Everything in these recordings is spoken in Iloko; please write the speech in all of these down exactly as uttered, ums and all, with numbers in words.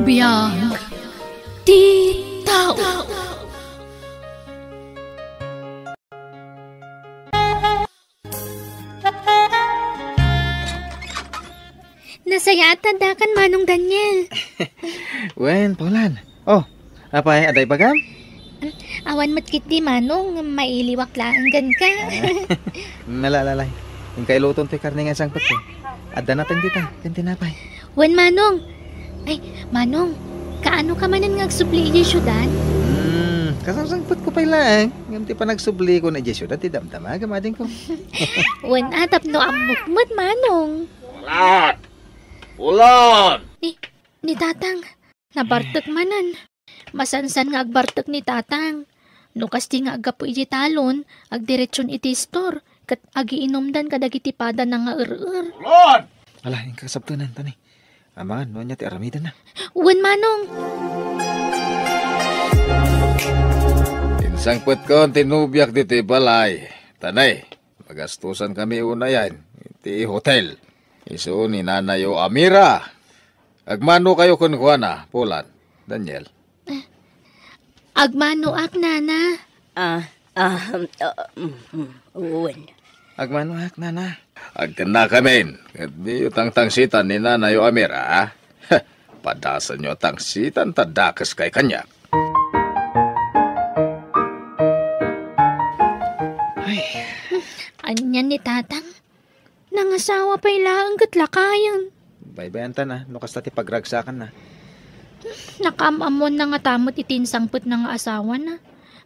Biag ti tao. Nasayaat ta addakan, Manong Daniel. Wen, Paula'n. O, apay, adda ibagam? Awan met ketdi, Manong, mailiwak laeng kenka. Ala, ala, ala. Inka iluton toy karne nga insangpetko. Adda nateng dita, ken tinapay. Wen, Manong. Ay, Manong, kaano ka manen nga agsubli idiay siudad? Hmm, kasangsangpetko pay laeng. Ngem ti panagsublio idiay siudad, ti damdamagam, adingko. Wen a, tapno ammok met, Manong. Ulan! Ulan! Ni, ni Tatang, nabartek manen. Masansan nga agbartek ni Tatang. No kasta nga aggapu iti talon, agdiretsion iti istor, ket agiinumdan kadagiti padana nga er-er. Ulan! Ala, inka sabtenan, Tani. Amangan no ania ti aramidenna. Wen, Manong. Insangpetkon ti nobiak ditoy balay. Tani, magastusankami unayen iti hotel. Isu ni Nanayo Amira. Agmanokayo kenkuana, Paula'n, Daniel. Agmanoak, Nana. Ah, ah, ah, mm, mm, wen. Agmanoak, Nana. Agkennakamin, ket diyo tangtangsitan ni Nanayo Amira, a? Padasenyo a tangsitan ta dakeskayo kaniak. Ay. Ania ni Tatang? Nangasawa pay laeng ket lakayen. Baybayantan a, no kasta ti pagragsakanna. Nakaam-ammoanna ngata met iti insangpetna nga asawana.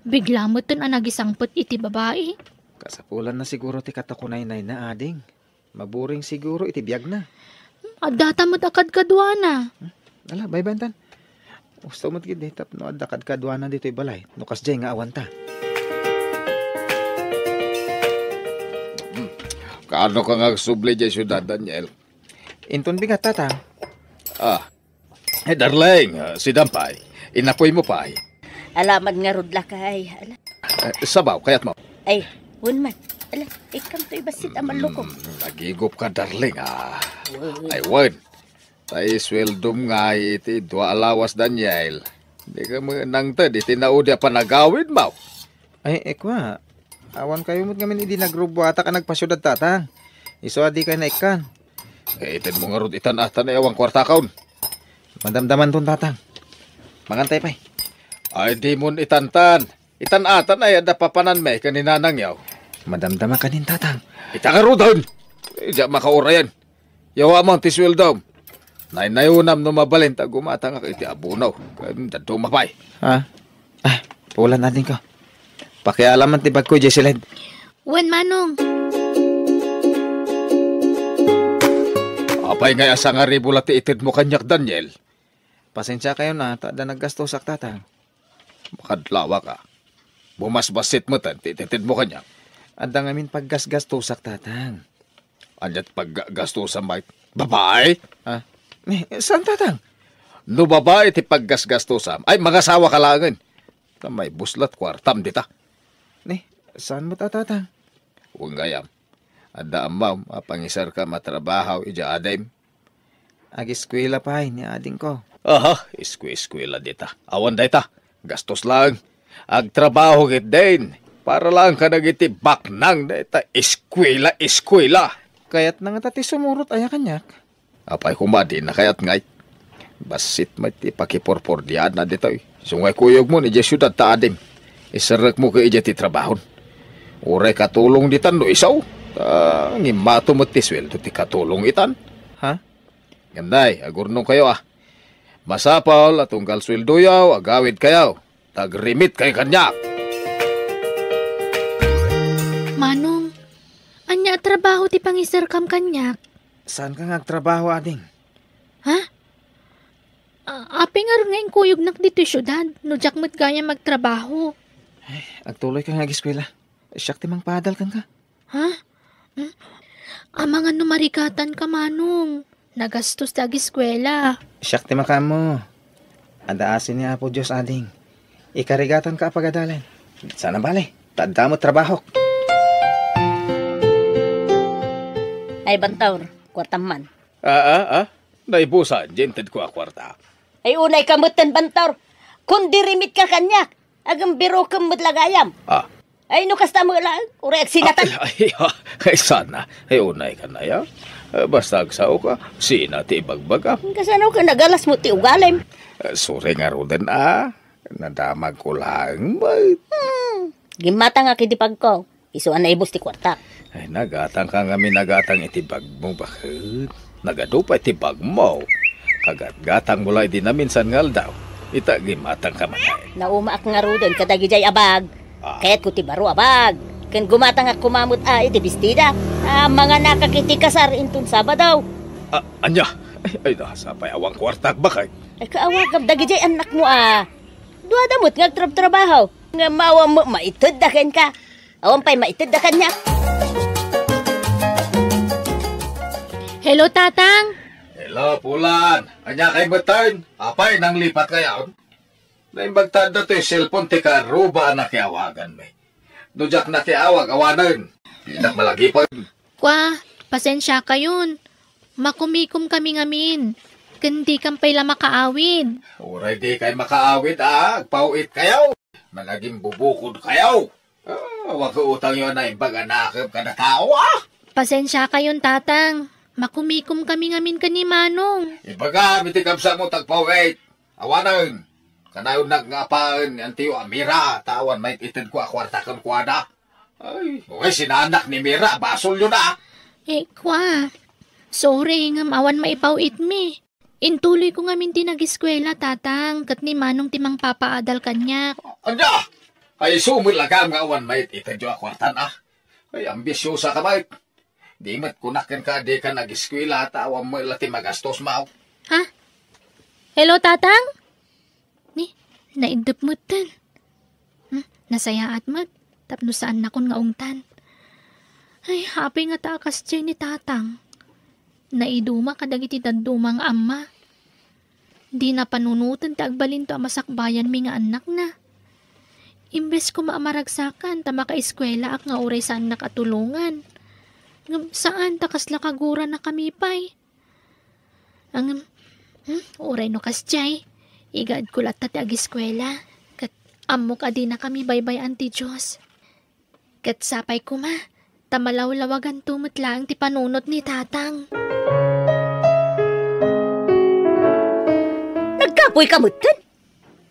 Bigla meten a nagisangpet iti babai. Kasapulanna siguro ti katakunaynayna, ading. Maburing siguro iti biagna. Addata met a kadkaduana. Hmm? Ala, baybayantan. Gusto met ketdi tapno adda kadkaduana ditoy balay, no kasdiay nga awanta. Hmm. Kaano ka nga agsubli diay siudad, Daniel? Inton bigat, Tatang. Ah. Eh, darling, ah, sidam pay. Inapuymo pay. Ala met ngarud, lakay. Ala. Eh, sabaw, kayatmo? Ay, wen man. Ala, ikkanto ibassit a malluko. Hmm, nagigup ka, darling, ah. Wen. Ay, wen. Ta isueldom ngay iti dua a lawas, Daniel. Dika met nangted iti naudi a panagawidmo. Ay, ekua, awankayo met ngamin idi nagrubuatak a nagpasiudad, Tatang. Isu a dikay naikkan. Eh, itedmo ngarud itan a, ta awan kuartakon. Madamdamanton, Tatang. Mangantay pay. Ay, dimon itantan. Itan atan ay adda papananmi ken ni Nanangyo. Madamdama kanin, Tatang. Ita ngaruden! Diak makaurayen. Yawamon ti sueldom. Naynayonam no mabalin ta gumatangak iti abono. Ken dadduma pay. Ha? Ah, Paula'n, adingko. Pakialaman ti bagko, Jesselyn. Wen, Manong. Apay ngay a sangaribu la ti itedmo kaniak, Daniel? Pasensiakayon a, ta adda naggastosak, Tatang. Makadlawak a. Bumasbassit meten ti itedmo kaniak. Adda ngamin paggasgastosak, Tatang. Ania ti paggasgastom, ay? Babai? Ah, ni, saan, Tatang? No babai ti paggasgastom, ay mangasawa ka laengen. Ta maibuslat kuartam dita. Ni, saan met a, Tatang? Wen gayam. Adda ammom a pangiserkam a trabaho idiay adim? Agiskuela pay ni adingko. Aha, isku-, iskuela dita. Awan dayta. Gastos laeng. Agtrabaho ketdin. Para laeng kadagiti baknang dayta. Iskuela, iskuela. Kayatna ngata ti sumurot aya kaniak? Apay koma, dina kayat ngay. Bassit met ti pakipurpurdiaanna ditoy. Isu ngay kuyogmo idiay siudad ta adim. Iserrekmo ket idiay ti trabahon. Uray katulong ditan no isu. Ta ngimmato met ti sueldo ti katulong itan. Ha? Ngem nay, agurnongkayo a. Masapul a tunggal sueldoyo, agawidkayo. Ta agrimitkayo kaniak. Manong, ania a trabaho ti pangiserkam kaniak? Saanka nga agtrabaho, ading? Ha? A-, apay ngarud nga inkuyognak ditoy siudad, no diak met gayam agtrabaho? Ay, agtuloyka nga agiskuela. Siak ti mangpadal kenka. Ha? Hmm? Amangan no marigatanka, Manong. Nagastos ti agiskuela. Siak ti makaammo. Adda asi ni Apo Dios, ading. Ikarigatanka a pagadalen. Saan a bale, ta adda met trabahok. Ay, Bantaur, kuartam man. Ah, ah, ah. Naibusan, diay intedko a kuarta. Ay, unay ka metten, Bantor. Kun dirimitkan kaniak, agambirokam met la gayam. Ah. Ay, no kasta met laeng, uray agsinatan. Ay, ay, ay, ay, sana. Ay, unay ka na, ya. Eh, basta agsaoka, sina ti ibagbaga. Kasano ka nagalas mo ti ugalim? Eh, sorry ngaruden, ah. Nadamagko laeng met. Hmm. Gimmatangak iti bagko. Isu a naibus ti kuartak. Ay, nagatangka ngamin nagatang iti bagmo, baket. Nagadu pay ti bagmo. Kagatgatangmo la idi naminsan nga aldaw. Ita, gimmatangka man. Naumaak ngaruden kadagijay a bag. Ah. Kayatko ti baro a bag. Ken gumatangak koma met a iti bestida. Ah, manganakak iti kasar inton Sabado. Ah, ania? Ay, ay, nasa pay awan kuartak, baket. Ay, kaawagam dagijay annakmo a. Duada met nga agtrabtrabaho. Nga maawam met maitedda kenka. Awan pay maitedda kaniak. Hello, Tatang. Hello, Pulan. Ania kay metten? Apay, nanglipat kayon? Naimbag ta adda toy cellphone ti karuba a nakiawaganmi. No diak nakiawag, awanen. Dinak malagipon. Kwa, pasensiakayon. Makumikom kami ngamin. Ken dikam pay la makaawid. Uray dikay makaawid, a, agpaw-it kayo. Nagagimbubukod kayo. Ah, awan ko utangyo a naimbag a nakep kada tao, ah. Pasensiakayon, Tatang. Makumikom kami ngamin ken ni Manong. Ibagam iti kabsatmo ti agpaw-it. Awanen. Kanayonnak nga apaen ni antiyo a Mira, ta awan maititedko a kuarta kenkuana. Ay, uray, sinaannak ni Mira, basolyo na. Eh, kwa. Sorry, ngem awan maipaw-itmi. Intuloyko ngamin ti nagiskuela, Tatang, ket ni Manong ti mangpapaadal kaniak. Ania? Ay, isu met la gayam nga awan maititedyo a kuartan, ah. Ay, ambisyosaka met. Di met kunak kenka a dika nagiskuela, ta awan met la ti magastos, maw. Ha? Hello, Tatang? Ni, naiddep metten. Hmm, nasayaat met, tapno saannakon nga ungtan. Ay, apay ngata a kasdiay ni Tatang. Naiduma kadagiti dadduma nga amma. Dina panunoten ti agbalinto a masakbayanmi nga annakna. Imbes koma a maragsakan ta makaeskuelaak nga uray saannak a tulongan. Ngem saan ta kasla kaguranakami pay. Ngem, hmm, uray no kasdiay, igaedko latta ti agiskuela, ket ammok a dinakami baybay-an ti Dios. Ket sapay koma, ta malawlawaganto met laeng ti panunot ni Tatang. Nagkapoyka metten?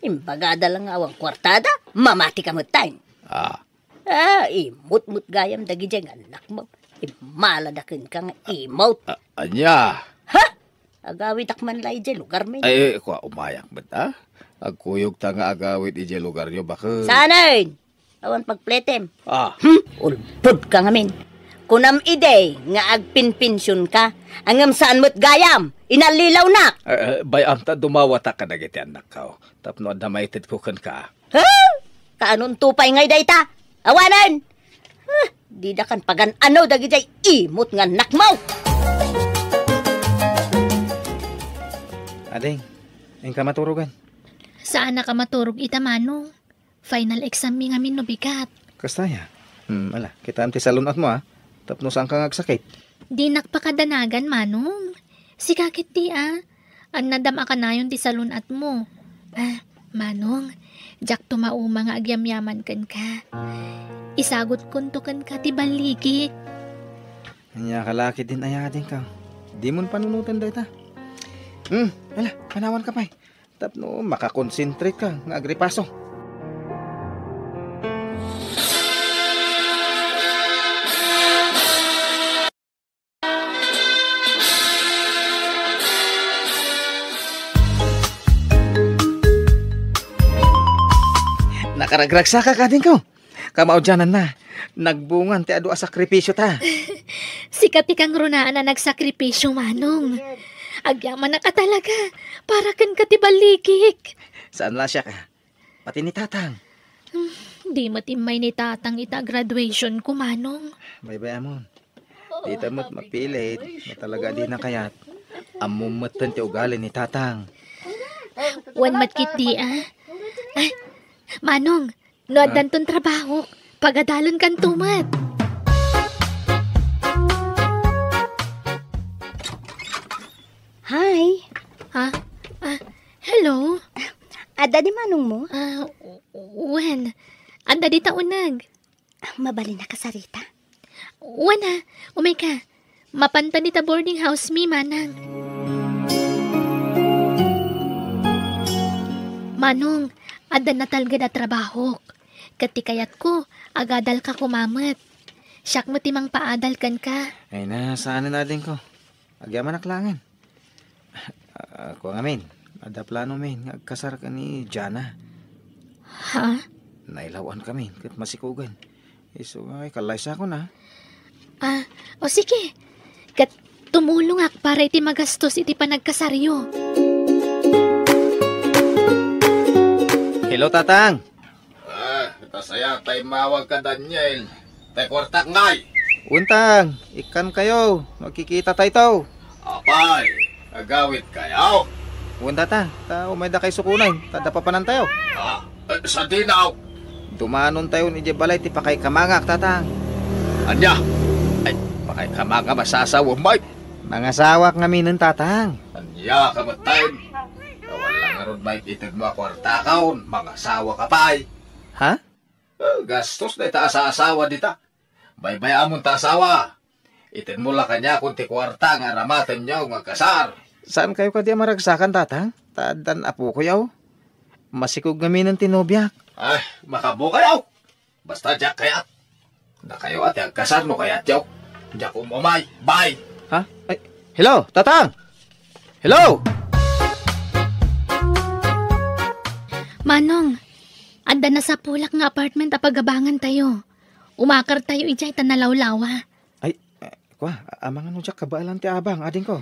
Imbagada la nga awan kuartada, mamatika metten. Ah. Ah, imot met gayam dagidiay nga annakmo. Immalada kenka nga imot. A-, ania? Ha? Agawidak man la idiay lugarmi. Ay, ay, kua, umayak met, ah. Agkuyogta nga agawid idiay lugaryo, baket. Saanen? Awan pagpletem. Ah. Hmm? Ulbodka ngamin. Kunam idi nga agpinpensionka, ngem saan met gayam, inallilawnak. Eh, eh, bay-am ta dumawata kadagiti annakko. Tapno adda maitedko kenka. Ha? Kaanonto pay ngay dayta? Awanen! Huh, didakan pagan-ano dagidiay imot nga annakmo! Ading, inka maturogan. Saannak a maturog ita, Manong. Final exam mi ngamin no bigat. Kasta aya? Hmm, ala, kitaem ti salun-atmo, ah. Tapno saanka nga agsakit. Dinak pakadanagan, Manong. Sika ketdi, ah. Annadam a kanayon ti salun-atmo. Ah, Manong, diakto mauma nga agyamyaman kenka. Isagutkonto kenka ti balligik. Ania ka la ketdin aya, adingko. Dimon panunoten dayta. Hmm, ala, panawanka pay. Tapno makakonsentrate ka nga agripaso. Nakaragragsakak, adingko. Kamaudiananna, nagbungan ti adu a sakripisiota. Sika ti kangrunaan a nagsakripisio, Manong. Agyamanak a talaga. Para kenka ti balligik. Saan la siak, ah. Pati ni Tatang. Hmm, di met immay ni Tatang ita graduation ko, Manong. Baybay-amon. Dita met mapilit, no talaga a dina kayat. Ammom metten ti ugali ni Tatang. Wen met ketdi, ah. Ah, Manong, no addanton trabaho, pagadalenkanto met. Hi. Ha? Ah, hello. Adda ni manongmo? Ah, w-, wen. Adda dita uneg. Ah, mabalin a kasarita? Wen a, umay ka. Mapanta dita boarding house mi, manang. Manong, adda natalged a trabahok. Ket ti kayatko, agadalka koma met. Siak met ti mangpaadal kenka. Ay na, saanen, adingko. Agyamanak laengen. Ah, kua ngamin, adda plano min nga agkasar ken ni Jana. Ha? Nailaw-an kami ket masikogen. Isu nga ay kallaysakon a. Ah, o sige. Ket tumulongak para iti magastos iti panagkasaryo. Hello, Tatang. Ah, ta sayaat ta immawagka, Daniel. Ti kuartak ngay? Wen, Tang, ikkankayo no agkikitatayto. Apay, agawidkayo? Wen, Tatang, ta umaydakay sukonen, ta adda papanantayo. Ah, eh, sadino? Dumanontayon idiay balay ti pakaikamangak, Tatang. Ania? Ay, pakaikamangam a sasawem, Mike? Mangasawak ngaminen, Tatang. Ania ka metten? Awan la ngarud, Mike, itedmo a kuartakon, mangasawaka pay. Ha? Eh, gastos dayta a saasawa dita. Baybay-amon ta asawa. Itedmo la kaniakon ti kuarta nga aramatenyo nga agkasar. Saankayo kadi a maragsakan, Tatang? Ta addan apokoy, aw. Masikog ngaminen ti nobiak. Ay, makabukayo. Basta diak kayat. Dakayo a ti agkasar no kayatyo. Diak umumay. Bye. Ha? Ay, hello, Tatang! Hello! Manong, adda nasapulak nga apartment a pagabangantayo. Umakartayo idiay ta nalawlawa. Ay, eh, kua, amangan no diak kabaelan ti abang, adingko.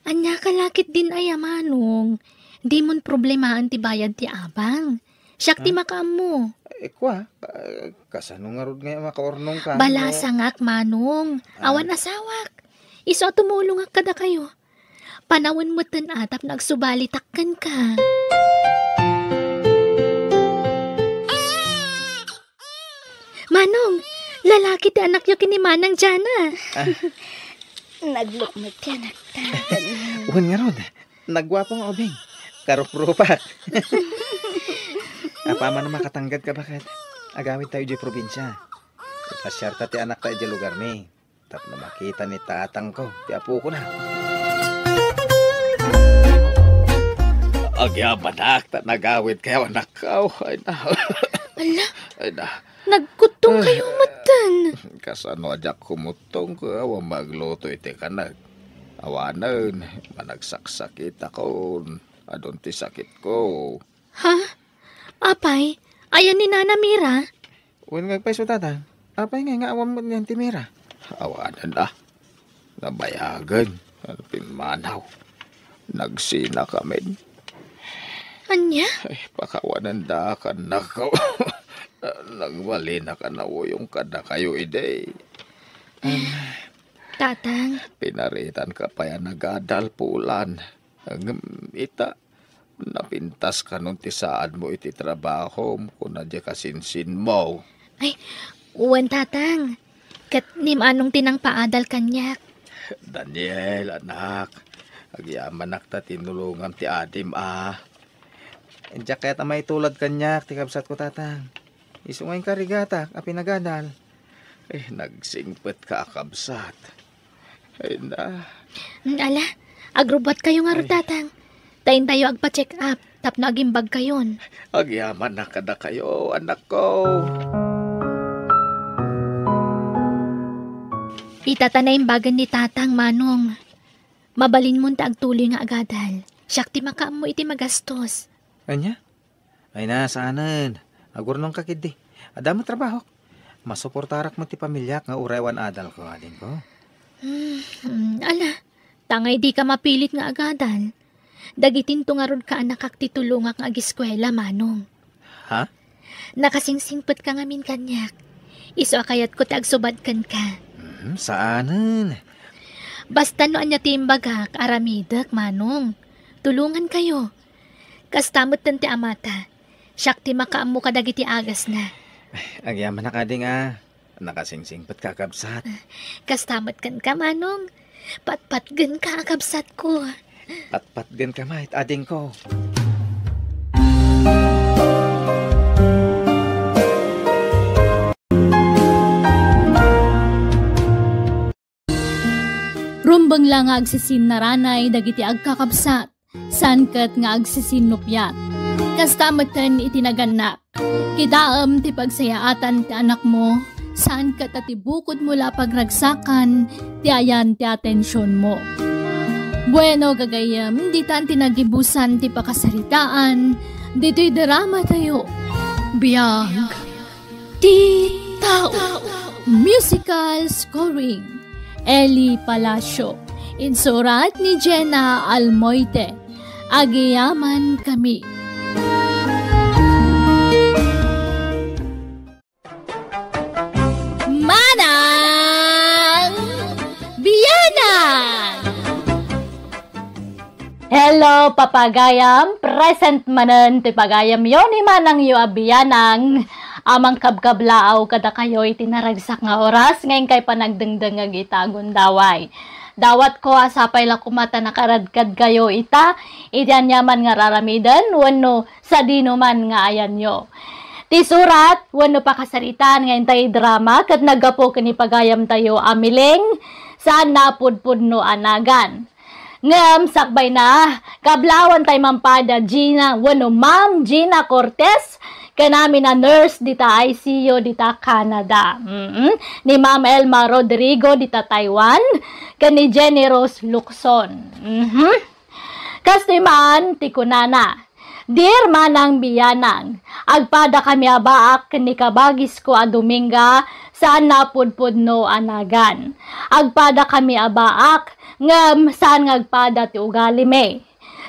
Ania ka la ketdin aya, Manong? Dimon problemaen ti bayad ti abang. Siak ti makaammo. Eh, kua, ah, kasano ngarud nga makaurnongka? Balasangak, Manong. Ah. Awan asawak. Isu a tumulongak kadakayo. Panawen metten a tapno agsubalitak kenka. Manong, lalaki ti anakyo ken ni Manang Jana. Ah. Naglukmeg ti anakta. Wen ngarud, nagguapo nga ubing. Karuprupak. Apaman a makatanggad ka, baket, agawidtayo idiay probinsia. Ipasiarta ti anakta idiay lugarmi. Tapno makita ni tatangko ti apokona. Agyamanak ta nagawidkayo, anakko. Ay na. Ala, ay na. Nagkuttongkayo metten. Kasano a diak kumuttong, awan maagluto iti kanek. Awanen, managsaksakitakon. Adun ti sakitko. Ha? Apay, ayan ni Nana Mira? Wen nga agpayso, Tatang. Apay ngay nga awan met niyan ti Mira? Awanen a. Nabayagen. Ano pimmanaw? Nagsinakamin. Ania? Ay, pakawanenda, annakko. Nagbalin a nauyong kadakayo idi. Tatang. Pinaritanka pay a nagadal, Pulan. Ngem ita, napintas kanon ti saadmo iti trabahom, kuna diay kasinsinmo. Ay, wen, Tatang. Ket ni Manong ti nangpaadal kaniak. Daniel, anak, agyamanak ta tinulongam ti adim a. Diak kayat a maitulad kaniak ti kabsatko, Tatang. Isu nga inkarigatak a pinagadal. Eh, nagsingpetka a kabsat. Ay na. Mm, ala, agrubbuatkayo ngarud, Tatang. Ta intayo agpa-check up tapno agimbagkayon. Agyamanak kadakayo, annakko. Ita ta naimbagen ni Tatang, Manong. Mabalinmon ta agtuloy nga agadal. Siak ti makaammo iti magastos. Ania? Ay na, saanen. Agurnongka ketdi. Adda met trabahok. Masuportarak met ti pamiliak nga uray awan adalko, adingko. Hmm, hmm, ala, ta ngay dika mapilit nga agadal. Dagitinto ngarud kaanakak ti tulongak nga agiskuela, Manong. Ha? Nakasingsingpetka ngamin kaniak. Isu a kayatko ti agsubad kenka. Hmm, saanen. Basta no ania ti imbagak, aramidek, Manong. Tulongankayo. Kasta metten ti amata. Siak ti makaammo kadagiti agasna. Agyamanak, ading a. Nakasingsingpetka a kabsat. Kasta met kenka, Manong. Patpatgenka a kabsatko. Patpatgenka met, adingko. Rumbeng la nga agsisinnaranay dagiti agkakabsat, saan ket nga agsisinnupiat. Kasta metten iti nagannak. Kitaem ti pagsayaatan ti anakmo, saan ket a ti bukodmo la a pagragsakan ti ayan ti atensionmo. Bueno, gagayyem, ditan ti nagibusan ti pakasaritaan ditoy drama tayo. Biag ti tao. Musical scoring, Eli Palacio. Insurat ni Jenna Almoite. Agiyaman kami. Manang Bianang! Hello, papagayam! Present manen ti pagayamyo ni Manangyo a Bianang a mangkabkablaaw kadakayo iti naragsak nga oras nga inkay panagdengdengngeg ita a gundaway. Dawatko a sapay la koma ta nakaradkadkayo ita iti aniaman nga raramiden wenno sadinoman nga ayanyo. Ti surat wenno pakasaritaan nga intay drama ket naggapu ken ni pagayamtayo a Miling, saan a pudpudno a nagan. Ngem sakbayna, kablaawan tay mampada Gina wenno Ma'am Gina Cortez, ken amin a nurse dita I C U dita Canada. Mm. Ni Ma'am Elma Rodrigo dita Taiwan, ken ni Jenny Rose Lukson. Mhm. Kastoy man ti kunana, Dear Manang Bianang, agpadakami a baak ken ni kabagisko a Dominga, saan a pudpudno a nagan. Agpadakami a baak, ngem saan nga agpada ti ugalimi.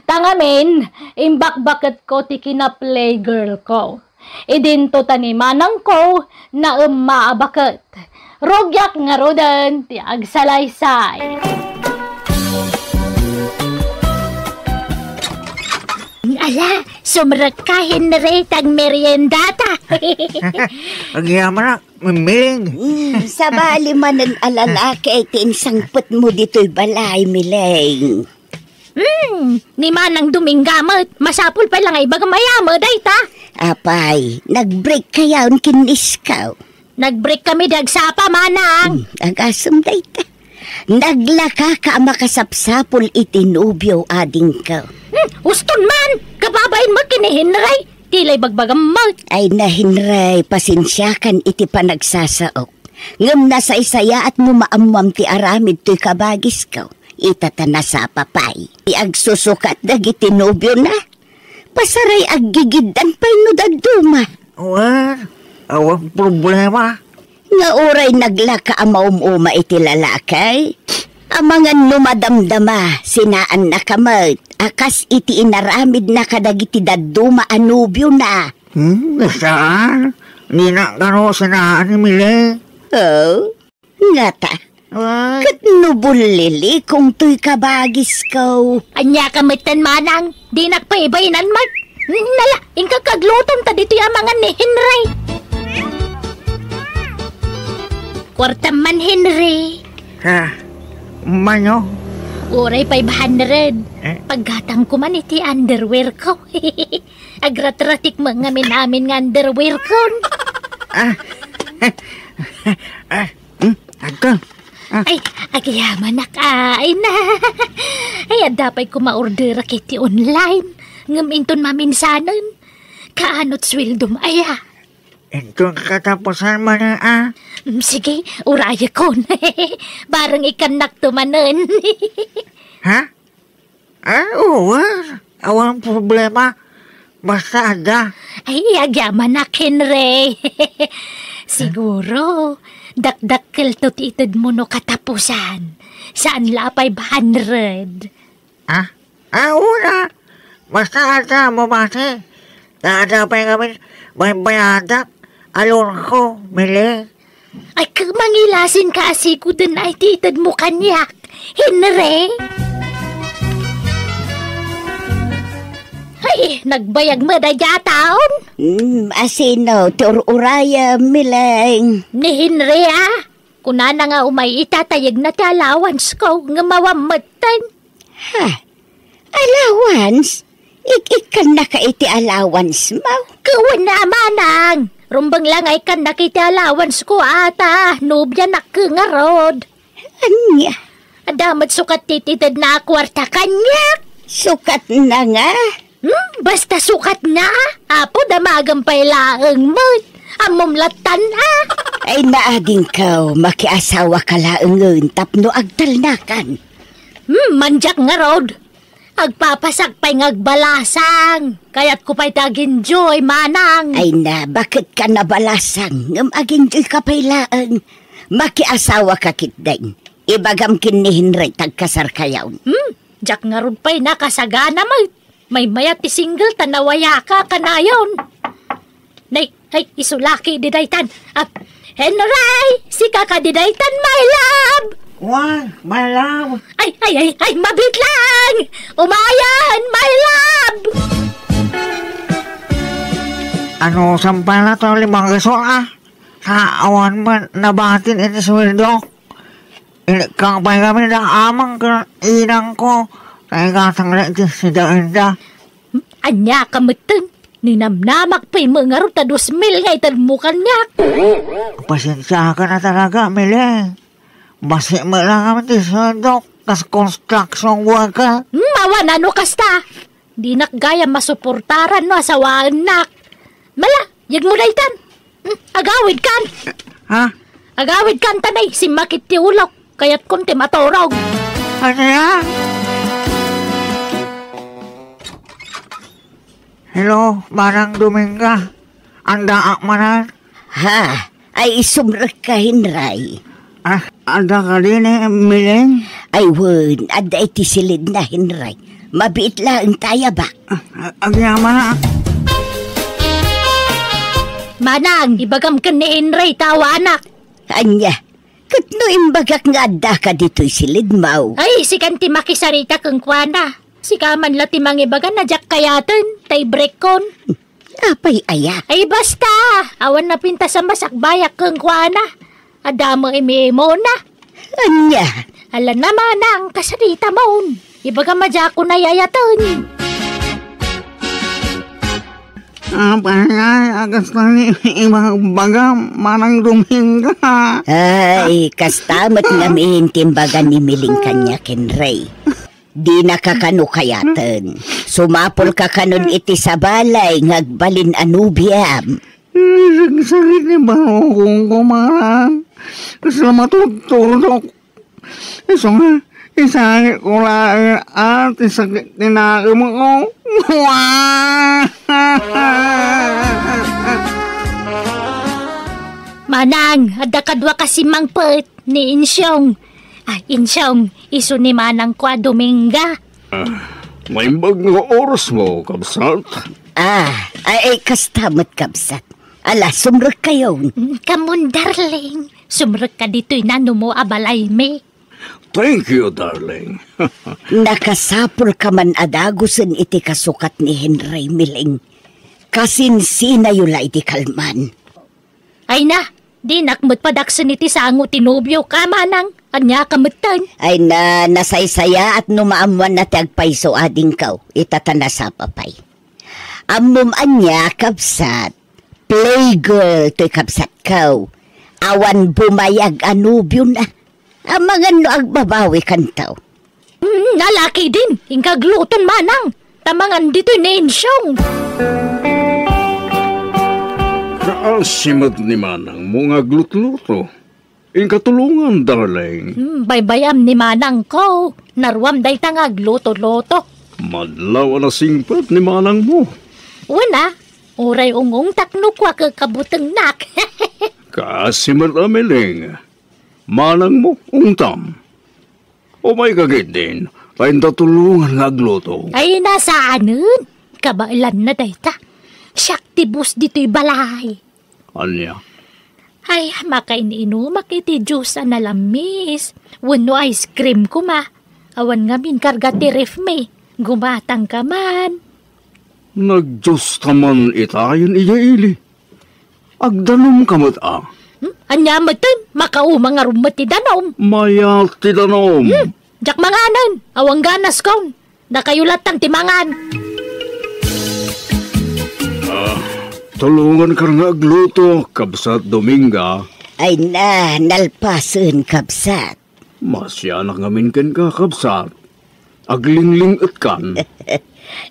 Ta ngamin, imbakbaketko ti kina-playgirlko. Idinto ta ni manangko, naemma a baket. Rugiak ngaruden ti agsalaysay. Ala, sumrekka, Henry, ta agmeriendata. Agyamanak, Miling. Hmm, sabali manen a lalaki ti insangpetmo ditoy balay, Miling. Hmm, ni Manang Dominga met, masapul pay la nga ibagam aya met dayta. Apay, nag-break kayon ken ni iskaw? Nag-break kami di agsapa, Manang. Hmm, agasem dayta. Naglakaka a makasapsapul iti nobio, adingko. Hmm, uston man, kababain met ken ni Henry. Ti la ibagbagam met. Ay na, Henry, pasensiakan iti panagsasaok. Ngem nasaysayaat no maammoam ti aramid toy kabagisko. Ita ta nasapa pay. Ti agsusukat dagiti nobiona. Pasaray aggigiddan pay no dadduma. Wen, awan problema. Nga uray naglaka a maum-uma iti lalaki, amangan no madamdama, sinaannaka met, a kas iti inaramidna kadagiti dadduma a nobiona. Hmm, saan? Dinak kano sinaan ni Mile? Oh, ngata. Ay. Ket no bullilikong toy kabagisko. Ania ka metten, Manang? Dinak pay ibainanmek. Nala, inka kaglutom ta ditoy amangan ni Henry. Kuartam man, Henry. Ha? Mano? Uray five hundred. Eh? Paggatangko man iti underwearko. Agratratik met ngamin-amin nga underwearkon. Ah. Ah. Hmm? Agka? Ah. Ay, agyamanak, ay na. Ay, adda pay koma orderak iti online. Ngem inton maminsanen, kaanot sueldom aya? Inton katapusan man, ah. Mm, sige, urayekon. Bareng ikannakto manen. Ha? Ah, oo, ah. Awan problema. Basta adda. Ay, agyamanak, Henry. Siguro, dakdakkelto ti itedmo no katapusan. Saan la a five hundred. Ah? Ah, una. Basta adda mo base. Ta adda pay ngamin baybayadak. Alonso, Mili. Ay, ka-, mangilasin ka a sikoden ay ti itedmo kaniak, Henry? Ay, nagbayag met a diataon? Hmm, asino ti ur-urayem, Mileng? Ni Henry, a. Kunana nga umay ita ta yegna ti allowance ko, ngem awan metten. Ha? Allowance? Ik-ikkannaka iti allowance mo? Wen a, manang. Rumbeng la nga ikkannaka iti allowance ko, a, ta nobianak ngarud. Ania? Adda met sukat ti itedna a kuarta kaniak. Sukatna nga? Hmm, basta sukatna. Apo, damagem pay laeng met. Ammom lattan, a? Ay, naadingkaw, makiasawaka laengen tapno agtalnakan. Hmm, mandiak ngarud. Agpapasak pay nga agbalasang. Kayatko pay ti agenjoy, manang. Ay na, baket ka nabalasang, ngem agenjoy ka pay laeng. Makiasawaka ketdin. Ibagam ken ni Henry ti agkasarkayon. Hmm, diak ngarud pay nakasagana met. Maymayat ti single ta nawayaka kanayon. Nay, ay, isu laki di daytan. Ah, Henry, sika kadi daytan, my love? Wen, my love. Ay, ay, ay, ay, mabiit lang! Umayan, my love! Ano, sampay na to, limang gasol, a? Sa awan man nabatin iti suweldok. Inikkang pay kami da amang ken inangko. Ta igatangna iti sidaenda. Ania ka metten? Ninamnamak pay met ngarud ta dos mil nga itedmo kaniak. Pasensiakan a talaga, Mileng. Basi met lang kami ti suweldok kas construction worker. Hmm, awan a no kasta. Dinak gayam masuportaran no asawaennak. Mala, yegmo daytan. Hmm, agawidkan. Ha? Agawidkan ta nay, simmakit ti ulok. Kayatkon ti maturog. Ania? Hello, Manang Dominga. Addaak manen? Ha? Ay, sumrekka, Henry. Ah, adda kadi ni Mileng? Ay, wen, adda iti silidna, Henry. Mabiit laeng ta ayaba. Ah, agyamanak. Manang, ibagam ken ni Henry ta awanak. Ania? Ket no imbagak nga addaka ditoy silidmo. Ay, sikan ti makisarita kenkuana. Sika man la ti mangibaga a diak kayaten, ta ibrekkon. Apay aya? Ay, basta! Awan napintas a masakbayak kenkuana. Adda met imimuna. Ania? Ala na, manang, kasaritamon. Ibagam a diakon ayayaten. Apay aya, kasta ni ibagbagam, Manang Dominga. Ay, kasta met ngamin ti imbaga ni Mileng kaniak, Henry. Dinaka kano kayaten. Sumapulka kanon iti sabali nga agbalin a nobiam. Nagsakit ni barukongko, Manang. Kasla matuturdok. Isu nga, isangitko laeng a ti sakit ti nakemko. Manang, adda kaduaka simmangpet. Ni Insyong. Ah, Insyong, isu ni manangko a Dominga. Ah, naimbag nga orasmo, kabsat? Ah, ay, ay, kasta met, kabsat. Ala, sumrekkayon. Mm, kamon, darling. Sumrekka ditoy nanumo a balaymi. Thank you, darling. Nakasapulka man a dagusen iti kasukat ni Henry, Mileng. Kasinsinayo la idi kalman. Ay na, dinak met padaksen iti sango ti nobioka, manang. Ania ka metten? Ay na, nasaysayaat no maammoanna ti agpayso, adingko, ita ta nasapa pay. Ammom ania, kabsat? Playgirl toy kabsatko. Awan bumayag a nobiona. Amangan no agbabawikanto. Mm, nalaki din, inka agluton manang. Ta mangan ditoy ni Insyong. Kaasi met ni manangmo nga aglutluto. Inka tulongan, darling. Mm, baybay-am ni manangko. Naruam dayta nga agluto-luto. Madlaw a nasingpet ni manangmo. Wen a, uray ungongtak no kua kekabutengnak. Kaasi met a Mileng. Manangmo, ungtam. Umayka ketdin, ta inta tulongan nga agluto. Ay, nasaanen. Kabaelanna dayta. Siak ti boss ditoy balay. Ania? Ay, makain-inumak iti juice a nalamis. Wenno ice cream koma. Awan ngamin karga ti ref mi. Gumatangka man. Nagjuice ka man itayen idiay ili. Agdanumka met a. Hmm? Ania metten? Makauma ngarud met ti danum. Mayat ti danum. Hmm? Diak manganen. Awan ganaskon. Dakayo lattan ti mangan. Ah, tulonganka nga agluto, kabsat Dominga. Ay na, nalpasen, kabsat. Masianak ngamin kenka, kabsat. Aglingling-etkan.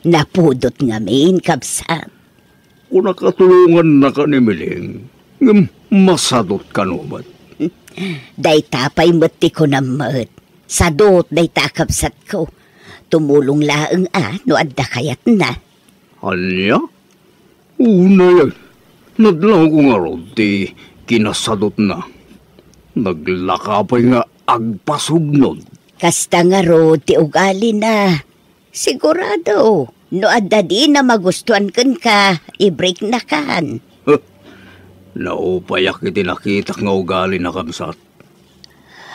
Napudot ngamin, kabsat. Kunak a tulongannaka ni Miling, ngem masadotka no met. Dayta pay met ti kunam met. Sadot dayta a kabsatko. Tumulong laeng a no adda kayatna. Ania? Unay, nadlawko ngarud ti kinasadotna. Naglaka pay nga agpasugnod. Kasta ngarud ti ugalina. Sigurado, no adda dina magustuan kenka, i-breaknakan. Huh. Naupayak iti nakitak nga ugalina, kabsat.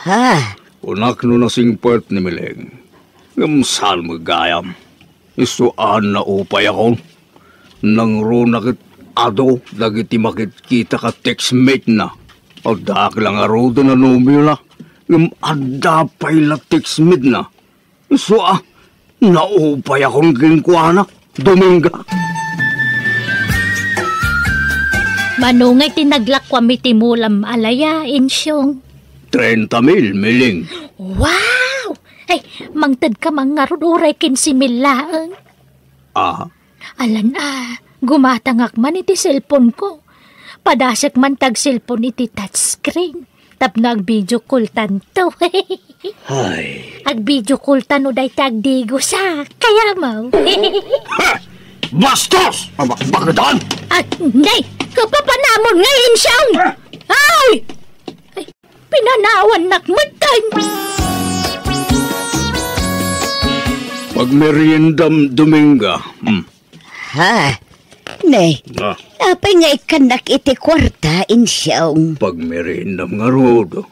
Ha? Kunak no nasingpet ni Miling. Ngem saan met gayam. Isu a naupayakon. Nangruna ket adu dagiti makitkitak a textmate-na. Addaak la ngaruden a nobiona, ngem adda pay la textmate-na. Isu a naupayakon kenkuana, Dominga. Mano ngay ti naglakuam iti mulam a laya, Insyong? Treinta mil, Miling. Wow! Ay, mangtedka man ngarud uray kinse mil laeng. Ah? Alan a, gumatangak man iti cellphone-ko. Padasek man ti agcellphone iti touchscreen. Tapno ag-video call-tanto. Ay. Ag-video call-tan no dayta agdigosak. Kayam. Ha! Bastos! Abakbaketan! Ah, nay! Kapapanamon nga, Insyong! Ah! Ay! Ay, pinanawannak metten. Pagmeriendam, Dominga. Hmm. Ha? Ne, Ah. apay nga ikkannak iti kuarta, Insyong? Pagmeriendam ngarud.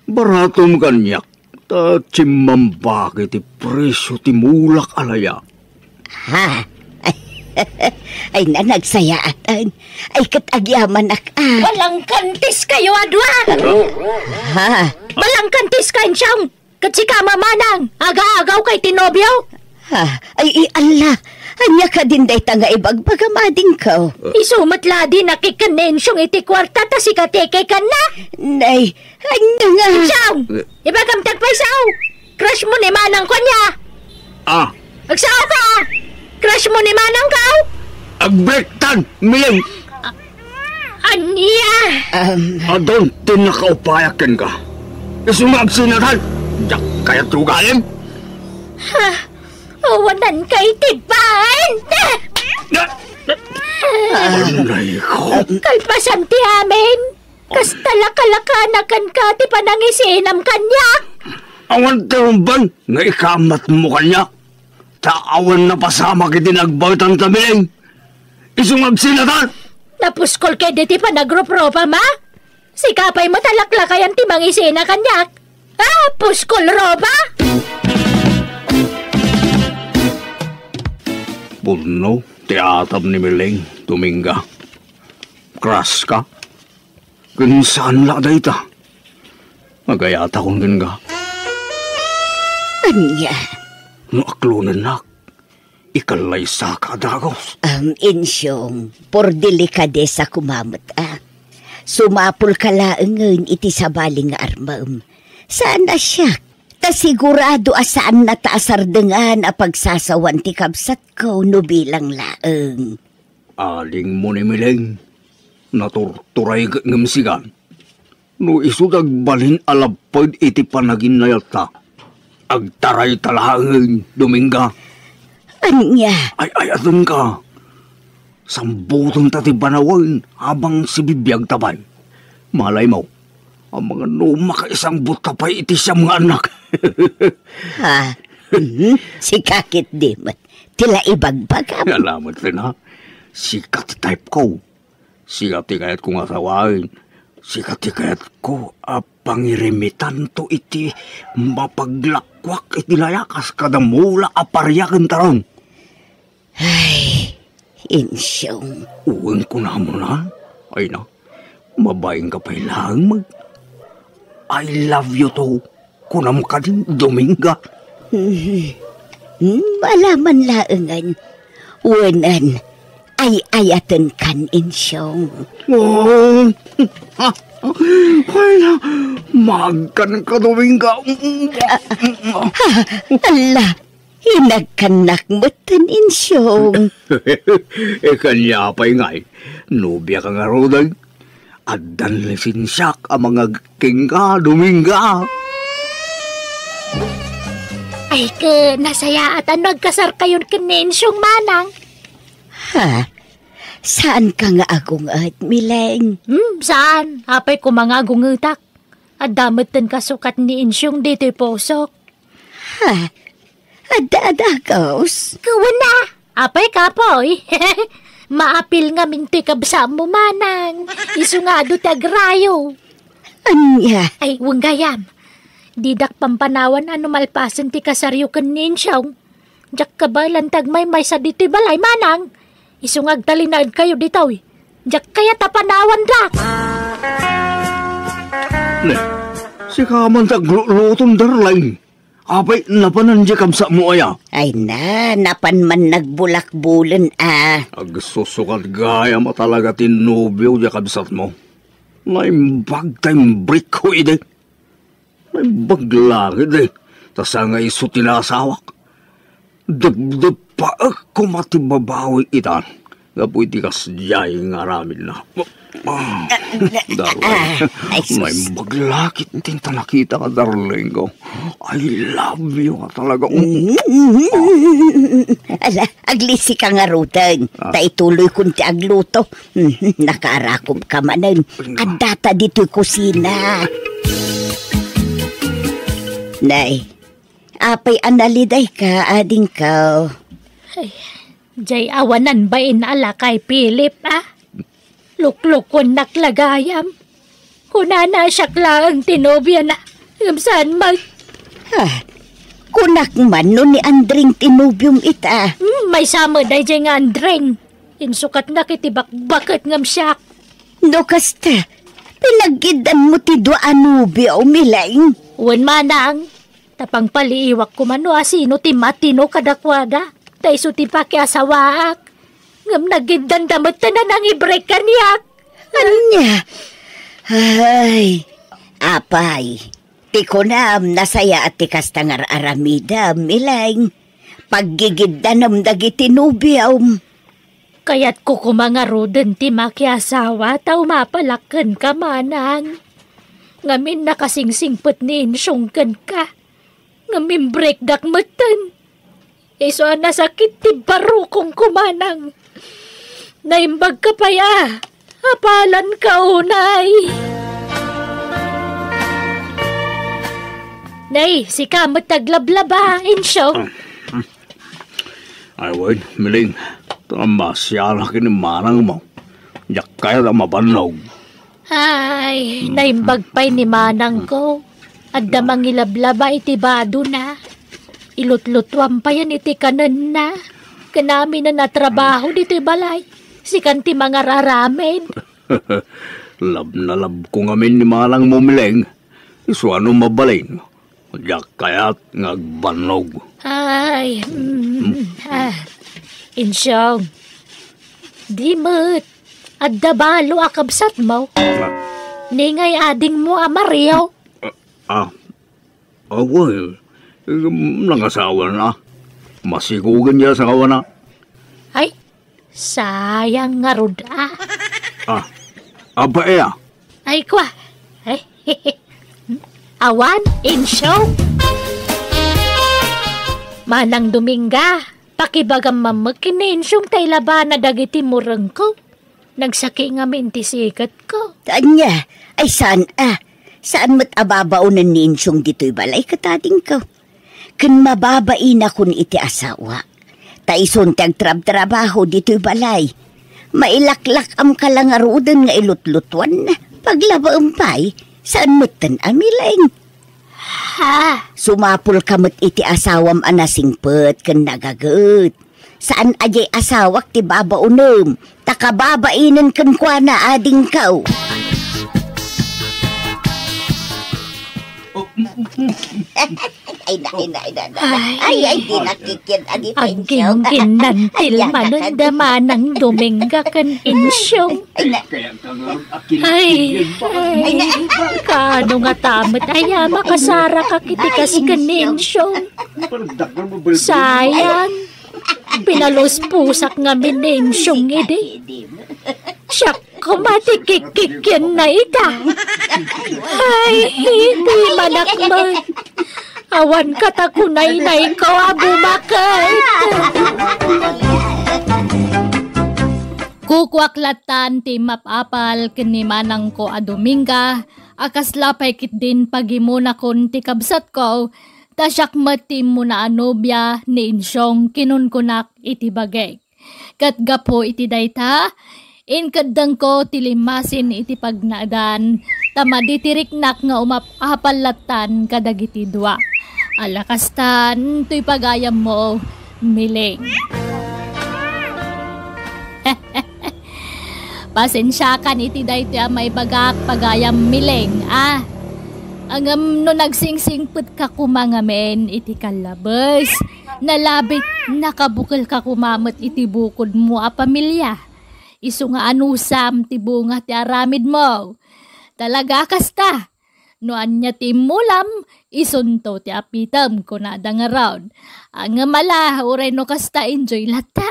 Baratom kaniak, ta chimmambak iti presio ti mulak a laya. Ha? Ay, na, nagsayaatan. Ay, ket agyamanak a. Balangkantis kayo a dua! Ha? Balangkantis ka, Insyong! Ket sika, Mamanang, aga-agawka iti nobio? Ha? Ay, i-, alla! Ania kadin dayta nga ibagbagam, adingko? Isu met la a dinak ikkan ni Insyong iti kuarta ta sika ti ikikanna? Nay, ania nga? Insyong! Ibagam ti agpayso! Crush mo ni Manangko ania? Ah. Agsao ka! Crush mo ni Manangko? Agbrektan, Miling! Ania? Um, Adun ti nakaupayak kenka. Isu nga agsinatan, diak kayat ti ugalim. Ha? Awananka iti pain! Anay ko. Kalpasan ti amin. Kasta la kalakanakanka ti panangisinam kaniak. Awan ti rumbeng nga ikamatmo kaniak. Ta awan napasamak iti nagbaetan ta, Miling. Isu nga agsinatan. Napuskol ketdi ti panagropropam, a? Sika pay met a laklakayan ti mangisina kaniak. Ah, puskol ropa! Pudno ti atam ni Miling, Dominga. Crush ka? Ken saan la dayta? Agayatakon kenka. Ania? No aklonennak, ikalaysaka a dagus. Am, Insyong, por delikadesa koma met a. Sumapulka laengen iti sabali nga armem. Saan a siak, ta sigurado a saanna ta asardengan a pagsasawan ti kabsatko no bilang laeng. Adingmo ni Miling, naturturay ket ngem sigan. No isu dagbalin a lapped iti panaginnayatta, agtarayta laengen, Dominga. Ania? Ay, ay, adenka. Sambutenta ti banawen abang sibibiagta pay. Malaymo, amangan no makaisangbutta pay iti siam nga annak. Ha? Mhm. Sika ketdi met ti la ibagbagam. Salamat, Rina. Sika ti type ko. Sika ti kayatko nga asawaen. Sika ti kayatko a pangirimitanto iti mapaglakuak iti laya kas kada mula a paria ken tarong. Ay, Insyong. Wen kunamon a? Ay na, mabainka pay laeng mag-, "I love you too," kunam kadi, Dominga. Hmm, hmm, alaman laengen. Wen, ay-ayatenkan, Insyong. Oh, ah, Ay, na, magkan ka, Dominga. Ha? Ala, inagkannak metten, Insyong. E, kaniapay ngay, nobia ka ngaruden. Addan lisensiak a mangagkingga, Dominga. Ay, ke, nasayaat a no agkasarkayon ken ni Insyong, Manang. Ha? Saanka nga agung-et, Mileng? Hmm, saan. Apay koma nga agung-etak. Adda metten kasukat ni Insyong ditoy pusok. Ha? Adda a dagus? Kuwen a. Apay, kapoy. Maapil ngamin toy kabsatmo, Manang. Isu nga adu ti agrayo. Ania? Ay, wen gayam. Didak pampanawan a no malpasen ti kasaryo ken ni Insyong, diak kabaelan ti agmaymaysa ditoy balay, Manang. Isu nga agtalinaedkayo ditoy. Diak kayat a panawandak. Ne, sika man ti agluloton, darling. Apay, napanan diay kabsatmo aya? Ay na, napan man nagbulakbulen a. Agsusukat gayam a talaga ti nobio diay kabsatmo. Naimbag ta imbrekko idi. Naimbag la ketdi, ta saan nga isu ti naasawak. Depdeppaek koma ti babawi itan gapu iti kasdiay nga aramidna. Ah, darling, ah, ay, sus. Naimbag la ketdi ta nakita nga darling ko. I love you nga talaga. Mm. Ala, aglisika ngaruden. Ah. Ta ituloykon ti agluto. Mhm, nakaarakomka manen. Addata ditoy kusina. Nay, apay a nalidayka, adingko? Ay, diay awanan bain a lakay, Philip, a? Luklukuennak la gayam. Kunana a siak laeng ti nobiana, ngem saan met. Ha? Kunak man no ni Andring ti nobiom ita. Hmm, maysa met daydiay nga Andring. Insukatnak iti bakbaket ngem siak. No kasta, pinaggiddanmo ti dua a nobio, Mileng? Wen, manang. Ta pangpaliiwak koma no asino ti matino kadakuada, ta isu ti pakiasawaak. Ngem nagiddanda met ta nanangibrek kaniak. Ania? Ay, apay, ti kunam, nasayaat ti kasta nga ar-aramidem, Mileng. Paggigiddanem dagiti nobiom. Kayatko koma ngaruden ti makiasawa ta umapalak kenka, manang. Ngamin nakasingsingpet ni Insyong kenka. Ngem imbrekdak metten. Isu a nasakit ti barukongko, manang. Naimbagka pay a apalanka unay. Nay, sika met ti aglablaba, Insyong. Ay, wen, Mileng, ta masiala ken ni manangmo. Diak kayat a mabannog. Ay, naimbag pay ni manangko. Adda mangilablaba iti badona. Ilutlutuan payen iti kanenna. Ken aminen a trabaho ditoy balay. Sikan ti mangar-aramid. Love na love ko ngamin ni manangmo, Mileng. Isu a no mabalin, diak kayat nga agbannog. Ay, mm, ah, Insyong, di met, adda balo a kabsatmo. Ah. Ni ngay adingmo a Mario. Ah, ah, wen, nangasawana. Masikogen ti asawana. Ay, sayang ngarud a. Ah, aba, iya. Ay, kwa. Ay, awan, Insyong. Manang Dominga, pakibagam man met ken ni Insyong ta ilabana dagiti murengko. Nagsaki ngamin ti siketko. Ania? Ay, saan a? Saan met a babaonen ni Insyong ditoy balay ket adingko? Ken mababainakon iti asawak. Ta isun ti agtrabtrabaho ditoy balay. Mailaklak-amka la ngaruden nga ilutlutuanna. Paglabaem pay, saan metten a Mileng. Ha? Sumapulka met iti asawam a nasingpet ken nagaget. Saan a diay asawak ti babaonem, ta kababainen kenkuana, adingko. Ay, na, ay, na, ay, na, na, na. Ay, ay, di nakikit, adi pa, Insyong. Agingginan ti Ay, yan, manen nakan. Da Manang Dominga ken Insyong. Ay, na. Ay, Ay, na. Kaano nga tamet aya makasaraka iti kas ken ni Insyong? Sayang. Pinaluspusak ngamin ni Insyong idi. Siak koma ti kikkikienna ita. Ay, di manak met. Awan kata kunaynayko a bumaket. Kukuak lattan ti mapapal ken ni manangko a Dominga, a kasla pay ketdin pagimunakon ti kabsatko, ta siak met ti immuna a nobia ni Insyong kinunkunak iti bagik. Ket gapu iti dayta, inkeddengko ti limmasin iti pagnaedan, ta madi ti riknak nga umap-apal lattan kadagiti dua. Ala kastan, toy pagayammo, Miling. Pasensiakan iti daytoy a maibagak, pagayam Miling, a. Ngem no nagsingsingpetka koma ngamin iti kallabes, nalabit, nakabukelka koma met iti bukodmo a pamilia. Isu nga anusam ti bunga ti aramidmo. Talaga a kasta. No ania ti immulam, isunto ti apitem, kunada ngarud. Ngem ala, uray no kasta, enjoy latta.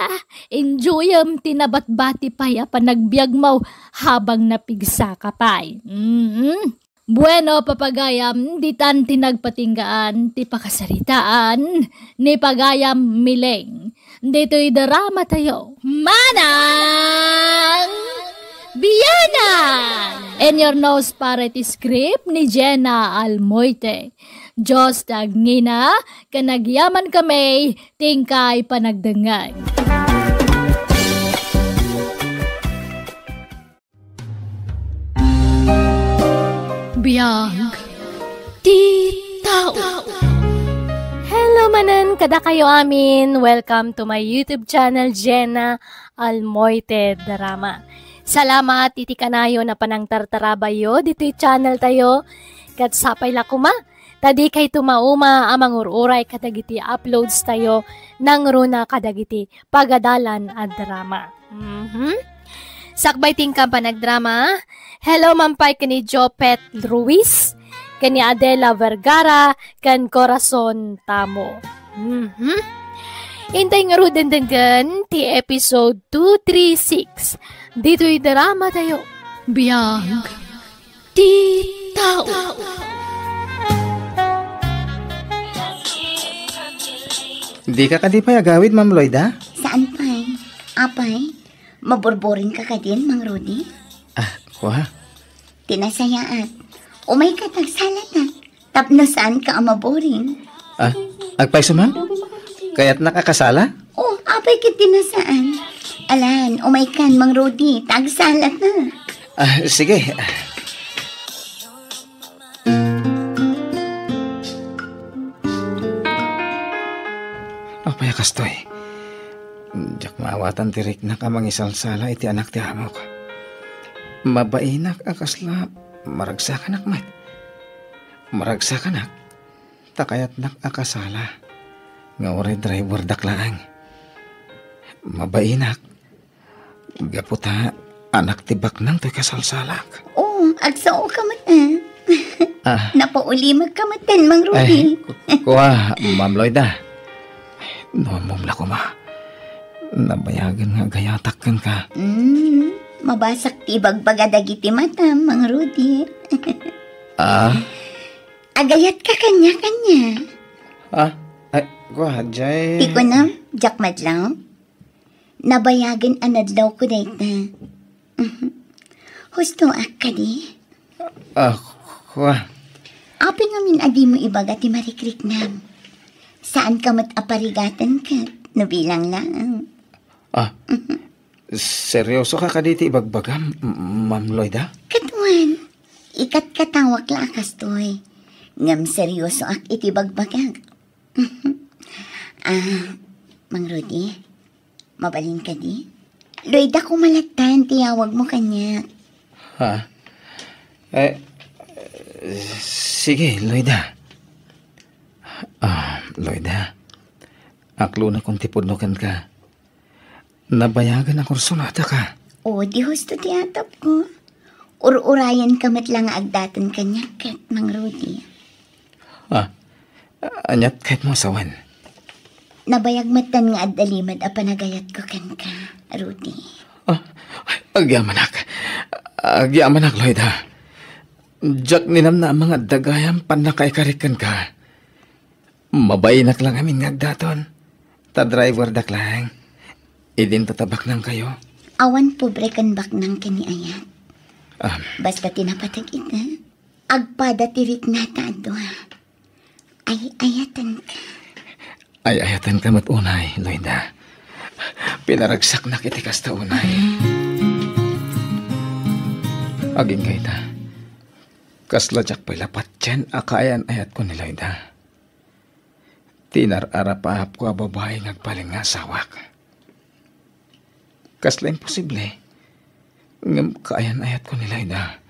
Enjoyem ti nabatbati pay a panagbiagmo habang napigsaka pay. Mm. Bueno, papagayam, ditan ti nagpatinggaan ti pakasaritaan ni pagayam Miling. Ditoy drama tayo. Manang Bianang! In your nose para iti script ni Jenna Almoite. Diyos ti agngina, ken agyaman kami, ti inkay panagdengngeg. Biag ti tao. Hello manen kadakayo amin. Welcome to my YouTube channel, Jenna Almoite Drama. Salamat iti kanayon a panangtartarabayo ditoy channel tayo. Ket sapay la koma, ta dikayto mauma a mangur-uray kadagiti uploads tayo nangruna kadagiti pagadalan a drama. Mhm. Sakbay ti inkam panagdrama, hello man pay ken ni Jopet Ruiz, ken ni Adela Vergara, ken Corazon Tamo. Mhm. Intay ngaruden denggen ti episode two three six. Ditoy drama tayo. Biag ti tao. Dika kadi pay agawid, Ma'am Loida? Saan pay? Apay, maburburing ka kadin, Mang Rudy? Ah, kua. Ti nasayaat, umay ka tagsalata. Tapno saan ka a maburing. Ah, agpayso man? Kayatnak a kasala? Oh, apay ket ti nasaan. Alan, umay kan, Mang Rudy, ta agsalata. Ah, sige. Apay a kastoy? Diak maawatan ti riknak a mangisalsala iti anak ti amok. Mabainak a kasla maragsakanak met. Maragsakanak, ta kayatnak a kasala nga uray driverdak laeng. Mabainak, gapu ta anak ti baknang toy kasalsalak. Oh, agsao ka met, eh. Ah. Napaulimek ka met, eh, Mang Rudy. Ay, ku-, kua, Ma'am Loida. No ammom la koma, nabayagen nga agayatak kenka. Mm, mabasak ti ibagbaga dagiti matam, Mang Rudy. Ah? Agayat ka kaniak, ania? Ah, ay, kua, jay. Ti kunam, diak madlaw. Nabayagen a nadlawko dayta. Mhm. Hustoak kadi? Ah, kua. Apay ngamin a dimo ibaga ti marikriknam? Saan ka met a parigaten ket no bilang laeng. Ah, mhm. Seryoso ka kadi ti ibagbagam, M-, Ma'am Loida? Ket wen, ikatkatawak la a kastoy. Ngem seryosoak iti bagbagak. Ah, Mang Rudy, mabalin kadi? Loida, kumalattan ti yawagmo kaniak. Ha? Eh, sige, Loida. Loida, aklonakon ti pudno kenka. Nabayagen a kursunadaka. O, di husto ti atapko. Ur-urayenka met la nga agdaton kaniak ket, Mang Rudy. Ah, aniat kayatmo a sawen? Nabayag metten nga adda limed a panagayatko kenka, Rudy. Ah, agyamanak. Agyamanak, Loida. Diak ninamnama nga adda gayam pannakaikarik kenka. Mabainak lang amin nga agdaton. Ta driverdak lang. Idinto ta baknangkayo. Awan pobre ken baknang ken ni ayat. Ah. Basta ti napateg ita, agpada ti rikna ta a dua. Ay-ayatenka. Ay-ayatenka met unay, Loida. Pinaragsaknak iti kasta unay. Agingga ita, kasla diak pay la patien a kaayan-ayatko ni Loida. Ti nar-arap-arapko a babai nga agbalin nga asawak. Kasla imposible. Ngem kaayan-ayatko ni Loida.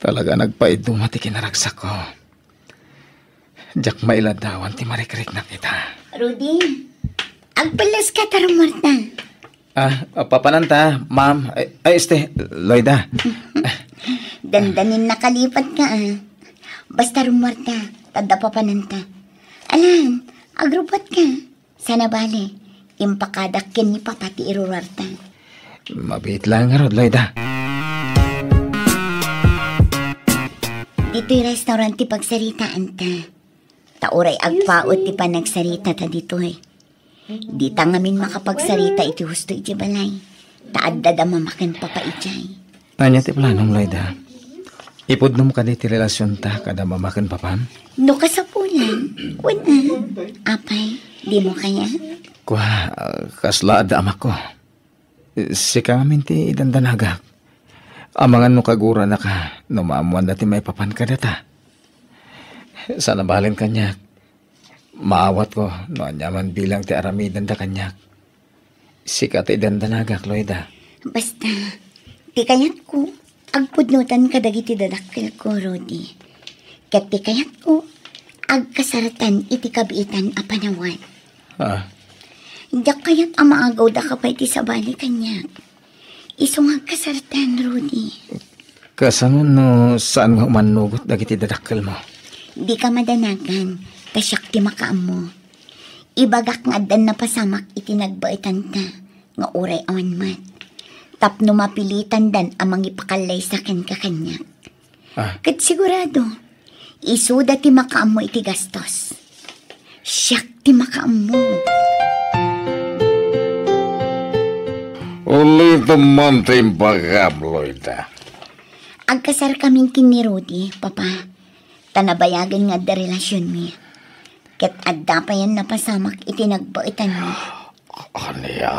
Talaga nagpaiduma ti kinaragsakko. Diak mailaddawan ti marikriknak ita. Rudy, agpelleska ta rummuarta. Ah, papananta, ma'am. Ay, ay, este, Loida. Dandanin nakalipat ka, ah. Basta rummuarta, tadda papananta. Alan, agrubbuat ka. Sana bale, impakadak ken ni Papa ti iruruarta. Mabiit lang ngarud, Loida. Ditoy restaurant ti pagsaritaanta. Ta uray agpaut ti panagsarita ta ditoy. Dita ngamin makapagsarita iti husto iti balay. Ta adda da mama ken papa idiay. Ania ti planom, Loida? Ipudnom kadi ti relasionta kada mama ken papam? No kasapulan, wen a. Apay, dimo kayat? Kua, kasla adda amakko. Sika ngamin ti idandanagak. Amangan no kaguranaka no maammoanda ti maipapan kadata. Sana balen kaniak. Maawatko no aniaman bilang ti aramidenda kaniak. Sika ti idandanagak, Loida. Basta, ti kayatko, agpudnotan kadagiti dadakkelko, Rudy. Ket ti kayatko, agkasartan iti kabiitan a panawen. Ah. Diak kayat a maagawdaka pay ti sabali kaniak. Isu nga agkasartan, Rudy. Kasano no saan nga umannugot dagiti dadakkelmo? Dika madanagan, ta siak ti makaammo. Ibagak nga addan napasamak iti nagbaetanta nga uray awan met. Tapno mapilitandan a mangipakallaysa kenka kaniak. Ah. Ket sigurado, isuda ti makaammo iti gastos. Siak ti makaammo. Ulitem man ti imbagam, Loida. Agkasarkamin ken ni Rudy, Papa. Ta nabayagen nga adda relasionmi. Ket adda payen napasamak iti nagbaetanmi. Ania?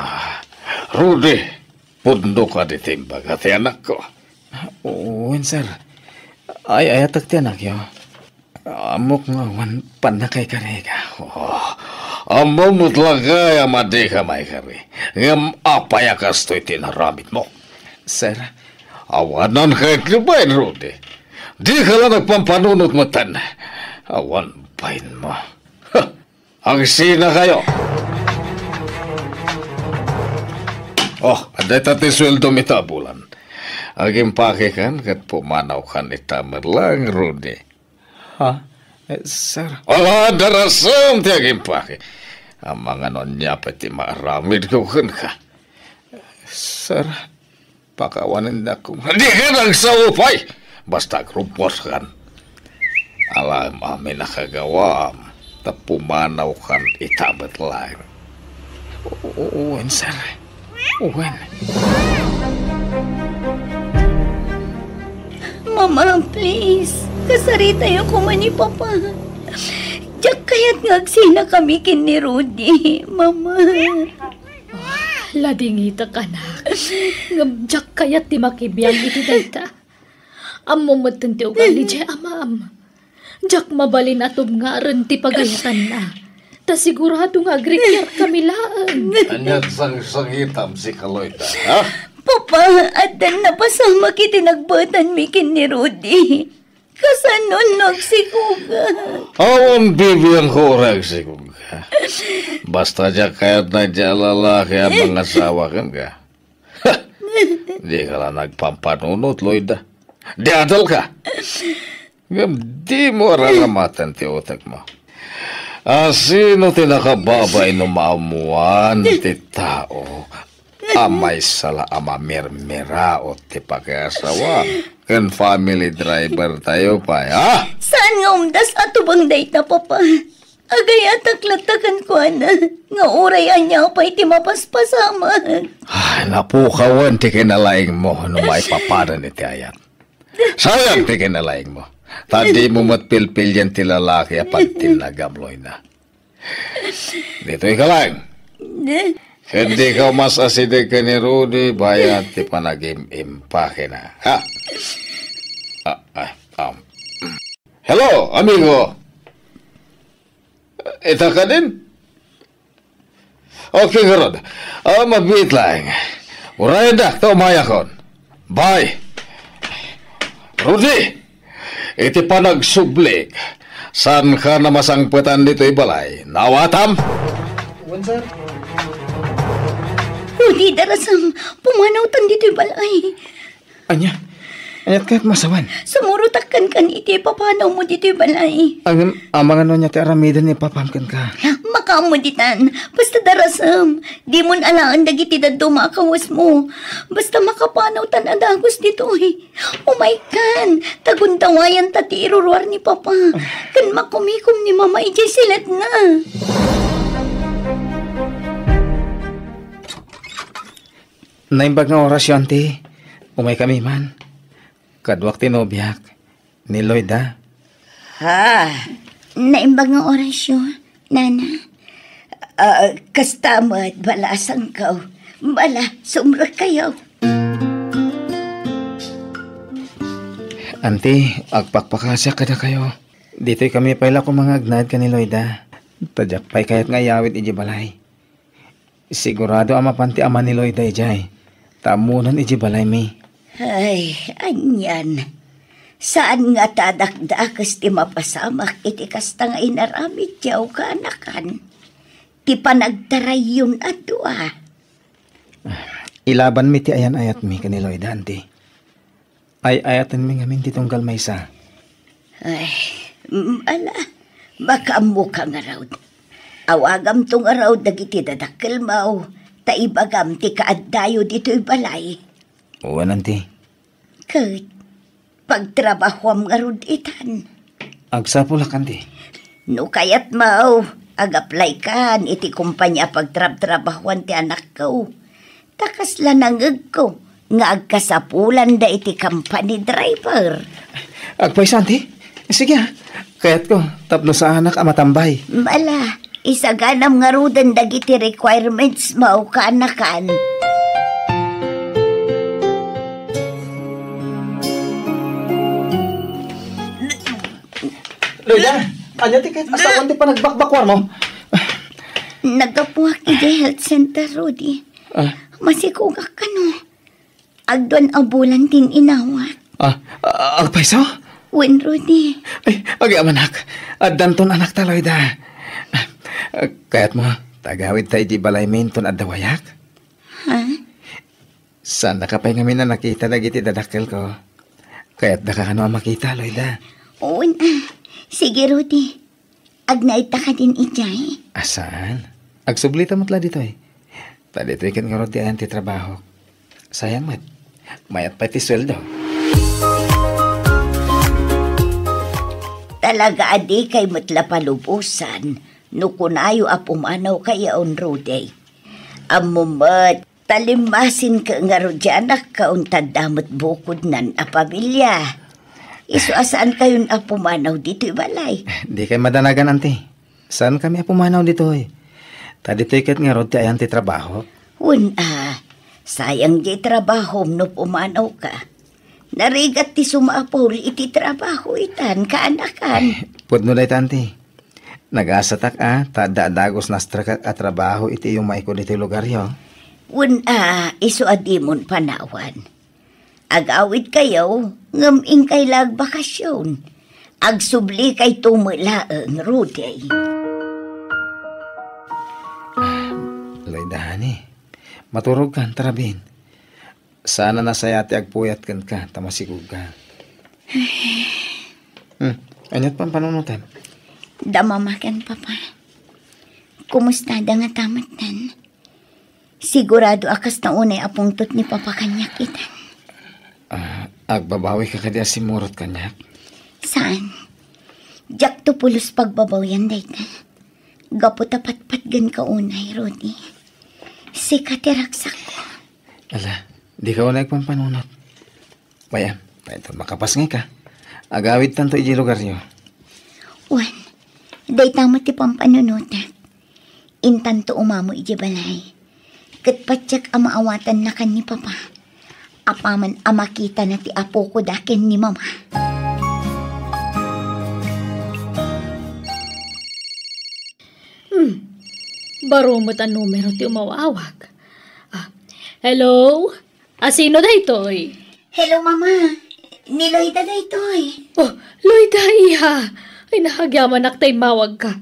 Rudy, pudno kadi ti imbaga ti anakko? Wen, sir. Ay-ayatek ti anakyo. Ammok nga awan pannakaikarik. Oh, ammom met la gayam a dika maikari. Ngem apay a kastoy ti inaramidmo? Sir. Awanan kayat ni bain, Rudy. Dika la nagpampanunot metten. Awan bainmo. Ha! Agsinakayo. Oh, dayta ti sueldom ita a bulan. Agimpakekan ket pumanawkan ita met laeng, Rudy. Ha? Eh, sir? Ala, darasem ti agimpake. Amangan no ania pay ti maaramidko kenka. Sir, pakawanendak koma. Dika agsao pay! Basta agrummuarkan. Alaem amin a kagawam, ta pumanawkan ita met laeng. O-, wen, sir. Wen. Mama, please. Kasaritayo koma ni Papa. Diak kayat nga agsinakami ken ni Rudy, Mama. Ah, ladingitek, anak. Ngem diak kayat ti makibiang iti dayta. Ammom metten ti ugali diay amam. Diak mabalin a tubngaren ti pagayatanna. Ta sigurado nga agrikiarkami laeng. Aniat sangsangitam, sika Loida, ha? Papa, addan napasamak iti nagbaetanmi ken ni Rudy. Kasano no agsikogak? Awan bibiangko uray agsikogka. Basta diak kayatna diay lalaki a mangasawa kenka. Dika la nagpampanunot, Loida. Diadalka. Ngem dimo araramatan ti utekmo. A sino ti nakababain no maammoan ti tao a maysa la a mamirmiraot ti pakiasawa ken family driver tayo pay, ha? Saan nga umdas a tubang dayta, Papa? Agayatak latta kenkuana nga uray ania pay ti mapaspasamak. Ay, napukawan ti kinalaingmo no maipapadan iti ayat. Sayang ti kinalaingmo. Ta dimo met pilpilian ti lalaki a pagtinnagam, Loida. Ditoy ka lang. Ket dika umas-asideg ken ni Rudy bayat ti panagim-impakena. Ha? Ah, ah, um. Hello, amigo. Ita ka din? Okay, ngarud. Ah, mabiit lang. Urayendak ta umayakon. Bye. Rudy, iti panagsublik, saanka a masangpetan ditoy balay. Naawatam? Wen, sir. Rudy, darasam, pumanawtan ditoy balay. Ania? Aniat kayat masawen? Sumurotak kenka iti ipapanawmo ditoy balay. Ngem, amangan no ania ti aramiden ni papam kenka? Makaammo ditan. Basta darasem. Dimon alaen dagiti dadduma a kawesmo. Basta makapanawtan a dagus ditoy. Umaykan, ta gundawayanta ti iruruar ni Papa. Ken makumikom ni Mama idiay siletna. Naimbag nga orasyo, anti. Umaykami man. Kaduak ti nobiak, ni Loida. Ha? Naimbag nga orasyo, nana. Ah, kasta met, balasangko. Bala, sumrekkayo. Anti, agpakpakasiak kadakayo. Ditoy kami pay la koma nga agnaed ken ni Loida. Ta diak pay kayat nga iyawid idiay balay. Sigurado a mapan ti ama ni Loida idiay, ta ammonan idiay balaymi. Ay, anian. Saan nga ta dakdakes ti mapasamak iti kasta nga inaramidyo kaanakan. Ti panagtarayyon a dua. Ilabanmi ti ayan-ayatmi ken ni Loida, anti. Ay-ayatenmi ngamin ti tunggal maysa. Ay, mm, ala, makaammoka ngarud. Awagamto ngarud dagiti dadakkelmo, ta ibagam ti kaaddayo ditoy balay. Wen, anti. Ket, pagtrabahoam ngarud itan. Agsapulak, anti. No kayatmo, agaplaykan iti kompania a pagtrabtrabahoan ti anakko. Ta kasla nangegko nga agkasapulanda iti company driver. Agpayso, anti? Sige, ah. Kayatko, tapno saanak a matambay. Bala, isaganam ngaruden dagiti requirementsmo kaanakan. Loida, ania ti ket asawan ti panagbakbakuarmo? Naggapuak idiay health center, Rudy. Ah. Masikogak kano. Agduan a bulan ti in-inawak. Ah, ah, agpayso? Wen, Rudy. Ay, agyamanak. Addanton anakta, Loida. Ah, kayatmo, ta agawidta idiay balaymi inton adda wayak? Ha? Saannaka pay ngamin a nakita dagiti dadakkelko. Kayatdaka kano a makita, Loida? Wen, ah. Sige, Rudy. Agnaedta kadin idiay? Ah, saan? Agsublita met la ditoy. Ta ditoy ket ngarud ti ayan ti trabahok. Sayang met. Mayat pay ti sueldo. Talaga a dikay met la palubosan no kunayo a pumanaw kayaon, Rudy. Ammom met, ta limmasinko ngarud ti anakko, ta adda met bukodnan a pamilia. Isu a saankayon a pumanaw ditoy balay. Dikay madanagan, anti. Saankami a pumanaw ditoy. Ta ditoy ket ngarud ti ayan ti trabahok. Wen a, sayang ti trabahom no pumanawka. Narigat ti sumapul iti trabaho itan, kaanakan. Pudno dayta, anti. Nagasatak a, ta adda a dagus nastrakak a trabaho iti yumayko ditoy lugaryo. Wen a, isu a dimon panawan. Agawidkayo, ngem inkay la agbakasyon. Agsublika ito met laeng, Rudy. Ah, Loida, honey. Maturogkan, tarabin. Saan a nasayaat ti agpuyat kenka, ta masikogka. Hmm, ania't pampanunotem? Da Mama ken Papa. Kumustada ngata metten? Sigurado a kasta unay a pungtot ni Papa kaniak itan. Ah, agbabawika kadi a simmurot kaniak? Saan. Diakto pulos pagbabawian dayta. Gapu ta patpatgenka unay, Rudy. Sika ti ragsakko. Ala, dika unay agpampanunot. Wen, ta inton makapasngayka, agawidtanto idiay lugaryo. Wen, dayta met ti pampanunotak. Intanto umamo idiay balay. Ket patiek a maawatannakan ni Papa. Apaman a makitana ti apoko da ken ni Mama. Hmm. Baro met a numero ti umaw-awag. Ah, hello? A sino daytoy? Hello, Mama. Ni Loida daytoy. Oh, Loida, iha. Ay, nahagyamanak ta immawagka.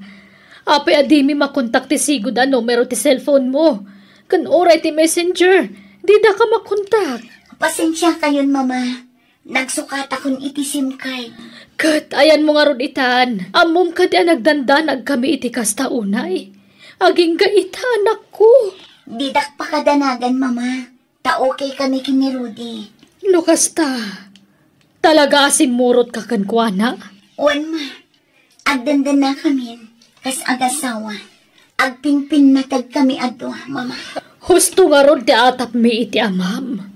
Apay a dimi makontak ti sigud a numero ti cellphone mo? Ken uray ti messenger, didaka makontak. Pasensiakayon, Mama. Nagsukatakon iti SIM card. Ket ayanmo ngarud itan, ammom kadi a nagdandanagkami iti kasta unay? Agingga ita, anakko. Didak pakadanagan, Mama. Ta okay kami ken ni Rudy. No kasta, talaga a simmurotka kenkuana? Wen, Ma. Agdandannakamin kas agasawa. Agpinpinnategkami a dua, Mama. Husto ngarud ti atapmi iti amam.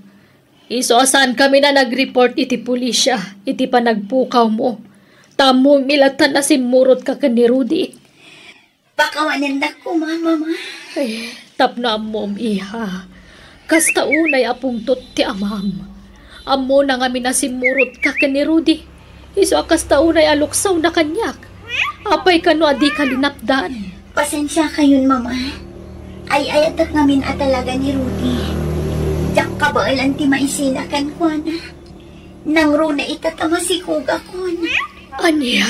Isu a saankami a nag-report iti pulisya iti panagpukawmo. Ta ammom latta a simmurotka ken ni Rudy. Pakawanendak koma, Mama. Ay, tapno ammom, iha. Kasta unay a pungtot ti amam. Ammona ngamin a simmurotka ken ni Rudy. Isu a kasta unay a luksawna kaniak. Apay kano a dika linapdan? Pasensiakayon, Mama. Ay-ayatek ngamin a talaga ni Rudy. Diak kabaelan ti maisina kenkuana. Nangruna ita ta masikogakon. Ania?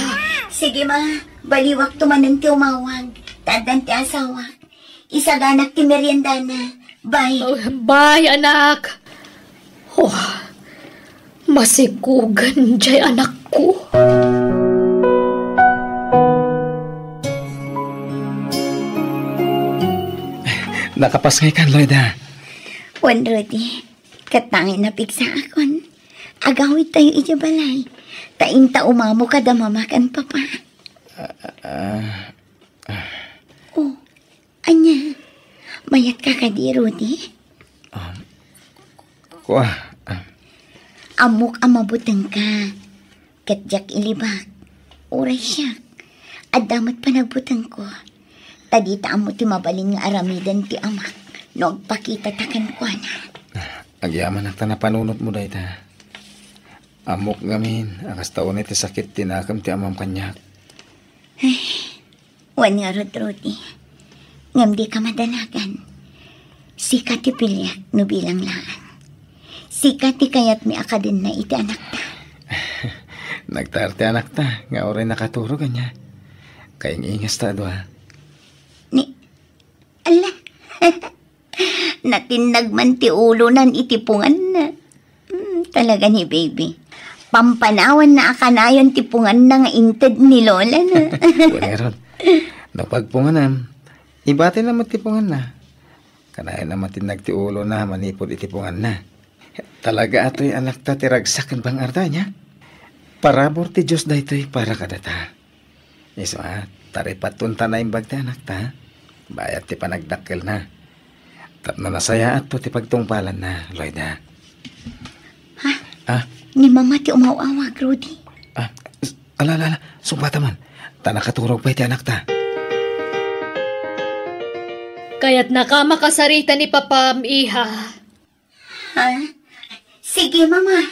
Sige, Ma. Baliwakto manen ti umawag. Ta addan ti asawak. Isaganak ti meriendana. Bye. Oh, bye, anak. Oh, masikugan jay anakko. Nakapasngaykan, Loida? Wen, Rudy. Ket tangay napigsaakon. Agawidtayo idiay balay. Ta inta umamo kada Mama ken Papa. Ah, ah, ah. Oh, ania? Mayatka kadi, Rudy? Um, kua, ah. Ammok a mabutengka. Ket diak ilibak. Uray siak. Adda met panagbutengko. Ta dita ammo ti mabalin nga aramiden ti amak no agpakitata kenkuana. Agyamanak ta napanunotmo dayta. Ammok ngamin a kasta unay ti sakit ti nakem ti amam kaniak. Ay, wen ngarud, Rudy. Ngem dika madanagan. Sika ti piliak no bilang laeng. Sika ti kayatmi a kadenna iti anakta. Nagtaer ti anakta nga uray nakaturog, ania? Kaing-ingasta a dua. Ni, ala. Natinnag man ti ulonan iti punganna. Hmm, talaga ni baby. Pampanawanna a kanayon ti punganna nga inted ni lolana. Wen ngarud, no pagpunganam, ibatina met ti punganna. Kanayon a matinnag ti ulona manipud iti punganna. Talaga a toy anakta ti ragsak ken bang-arda, ania? Parabur ti Dios daytoy para kadata. Isu a, taripatton ta naimbag ti anakta, bayat ti panagdakkelna. Tapno nasayaatto ti pagtungpalanna, Loida. Ha? Ah? Ni Mama ti umaw-awag, Rudy. Ah, s-, ala, ala, ala, sumbata man. Ta nakaturog pay ti anakta. Kayatnaka makasarita ni Papam, iha. Ha? Sige, Mama.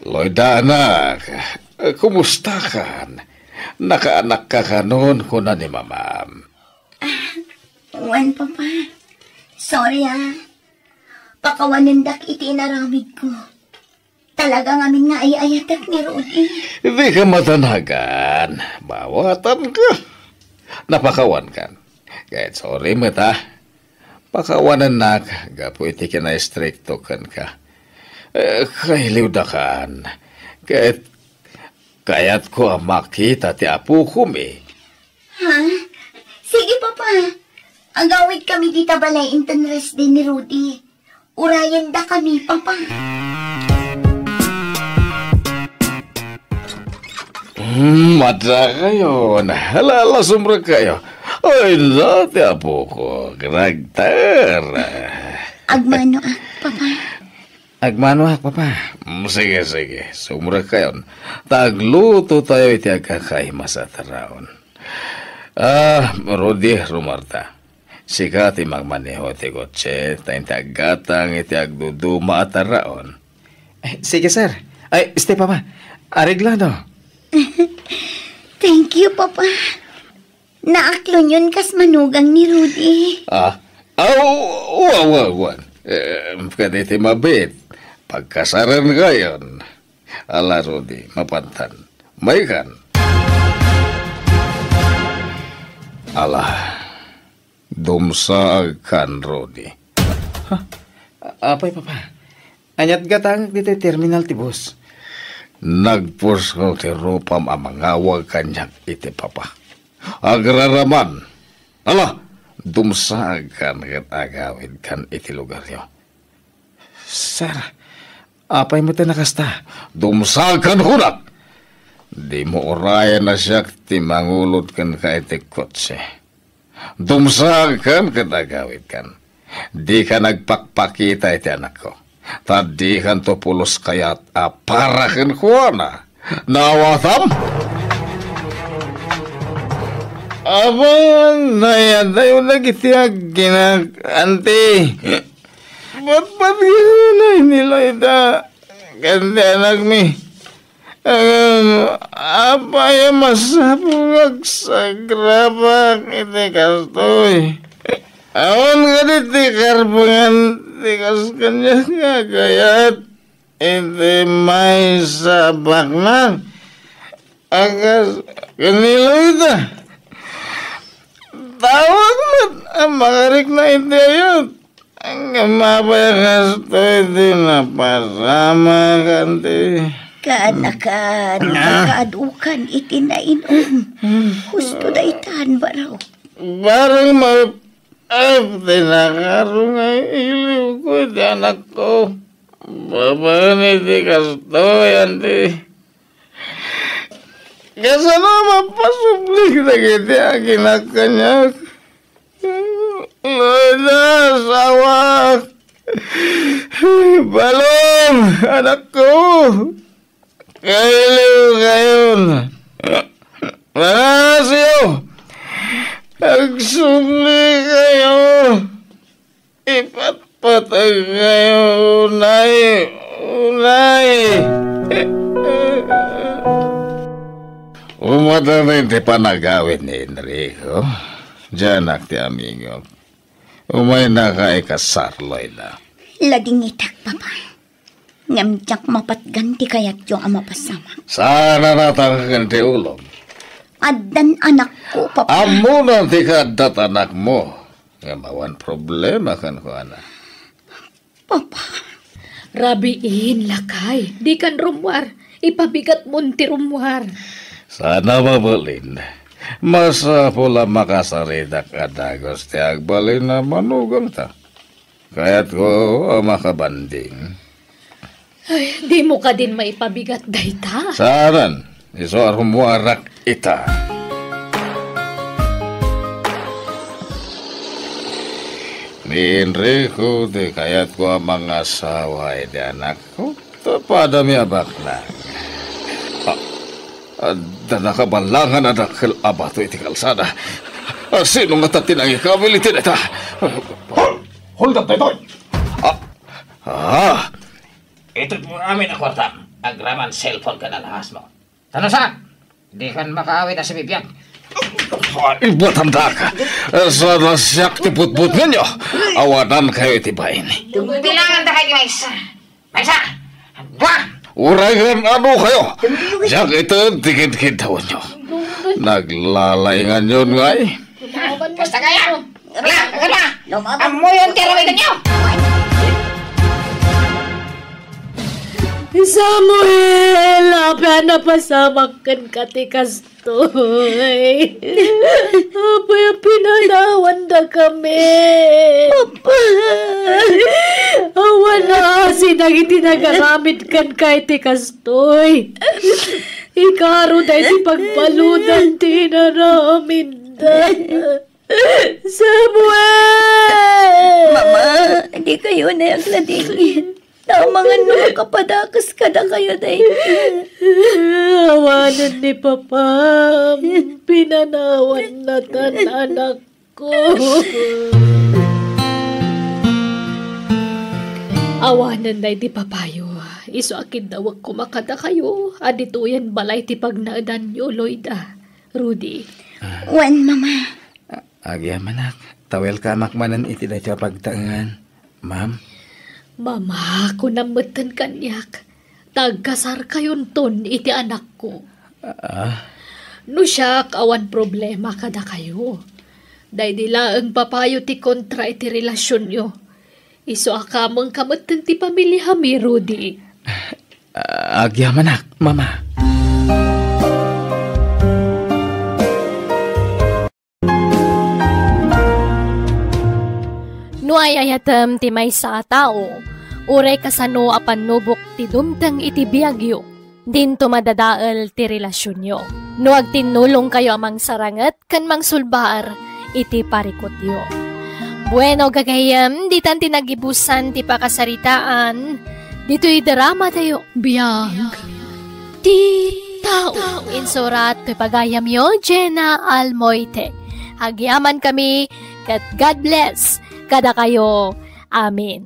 Loida, anak, kumustakan? Nakaanakka kanon, kuna ni Mamam. Ah, wen, Papa. Sorry, ah. Pakawanendak iti inaramidko. Talaga ngamin nga ay-ayatek ni Rudy. Dika madanagan. Bawatanka. Napakawankan. Ket sorry met, a. Pakawanennak gapu iti kinaistrikto kenka. Eh, kailiwdakan. Ket kayatko a makita ti apokomi. Ha? Sige, Papa. Agawidkami dita balay inton rest day ni Rudy. Urayendakami, Papa. Hmm, madakayon. Hala, hala, sumrekkayo. Ay, na, ti apoko. Karakter. Agmanoak, Papa. Agmanoak, Papa. Mm, sige, sige. Sumrekkayon. Ta aglutotayo iti agkakaimas a tarraon. Ah, Rudy, rumarta. Sika ti mangmaneho ti kotse, ta inti aggatang iti agduduma a tarraon. Eh, sige, sir. Ay, este, Papa. Areglado. Thank you, Papa. Naaklonyon kas manugang ni Rudy. Ah, aw, wa, wa, wa. Eh, kaditi mabit. Pagkasarenkayon. Ala, Rudy, mapantan. Maykan. Ala, dumsaagkan, Rudy. Ha? Apay, Papa? Ania't gatangek ditoy terminal ti bus? Nagpusko ti rupam a mangawag kaniak iti Papa. Agraraman. Ala, dumsaagkan ket agawidkan iti lugaryo. Sir, apay met a nakasta? Dumsaagkan kunak! Dimo urayen a siak ti mangulod kenka iti kotse. Dumsaagkan ket agawidkan. Dika nagpakpakita iti anakko. Ta dikanto pulos kayat a para kenkuana. Naawatam? Apan, nayadayo dagiti agkinak, anti. Patpatgana ni Loida ken ti anakmi. Ngem, apay a masapul nga agsagrabak iti kastoy? Awan kadi ti karbengan ti kas kaniak nga agayat iti maysa a baknang a kas ken ni Loida. Tawag met a makarikna iti ayat. Ngem apay a kastoy ti napasamak, anti? Kaanakan, ah, pakaadukan iti nainom. Husto daytan, baro. Barang ma-, ah, ti nakaro nga iliwko iti anakko. Babaen iti kastoy, anti? Kasano a mapasubli dagiti agkinak kaniak? Loida, asawak! Balong, anakko! Kailiwkayon! Pananasyo! Agsublikayo! Ipatpateg kayo, unay, unay. Umadana ti panagawid ni Enrico. Dianak ti amingok. Umaynaka ikasar, Loida. Ladingitak, Papa. Ngem diak mapatgan ti kayatyo a mapasamak. Saan a natangken ti ulom? Addan anakko, Papa. Ammona ti kaaddat anakmo. Ngem awan problema kenkuana. Papa. Rabiin, lakay. Dikan rummuar. Ipabigatmon ti rummuar. Saan a mabalin. Masapul a makasaritak a dagus ti agbalin a manugangta. Kayatko a makabanding. Ay, dimo kadin maipabigat dayta? Saanen, isu a rummuarak ita. Ni Enrico ti kayatko a mangasawa iti anakko. Ta padami a baknang. Ah, adda nakaballangan a dakkel a bato iti kalsada. Ah, sino ngata ti nangikawil iti dayta? Hol-, hold up daytoy! Ah, ah. Ito'y amin a kuartam, agraman cellphone ken alahasmo. Ta no saan, dikan makaawid a sibibiag. Ay, batandak. Saan a siak ti butbutngenyo? Awadankayo iti bain. Bilangan ta kay maysa. Maysa! Dua! Uray ngem adu kayo. Diak ited ti kidkidtawenyo. Naglalainganyon ngay. Basta kaya. Ala, ala. Ammoyon ti aramidennyo. Samuel, apay a napasamak kenka ti kastoy? Apay a pinanawandakami? Papa! Awan asi dagiti nagaramid kenka iti kastoy. Ikaro daydi pagbaludan ti inaramidda. Samuel! Mama, di kayo na agladingit. Amangan no makapadakes kadakayo dayta. Awanen ni Papam, pinanawan natan anakko. Awanen daydi papayo, isu a kiddawek koma kadakayo, a ditoyen balay ti pagnaedanyo, Loida, Rudy. Wen, Mama. Agyamanak, tawelkamak manen iti daytoy a pagtaengan, ma'am. Mama, kunam metten kaniak, ta agkasarkayonton iti anakko. Ah? No siak, awan problema kadakayo. Daydi laeng papayo ti kontra iti relasionyo. Isu a kamengka metten ti pamiliami, Rudy. Ah, agyamanak, Mama. No ay-ayatem ti maysa a tao, uray kasano a pannubok ti dumteng iti biagyo, dinto madadael ti relasionyo. No agtinnulongkayo a mangsaranget ken mangsulbar iti parikutyo. Bueno, gagayyem, ditan ti nagibusan ti pakasaritaan ditoy drama tayo. Biag ti tao. Insurat ti pagayamyo, Jenna Almoite. Agyaman kami, ket God bless kadakayo. Amen.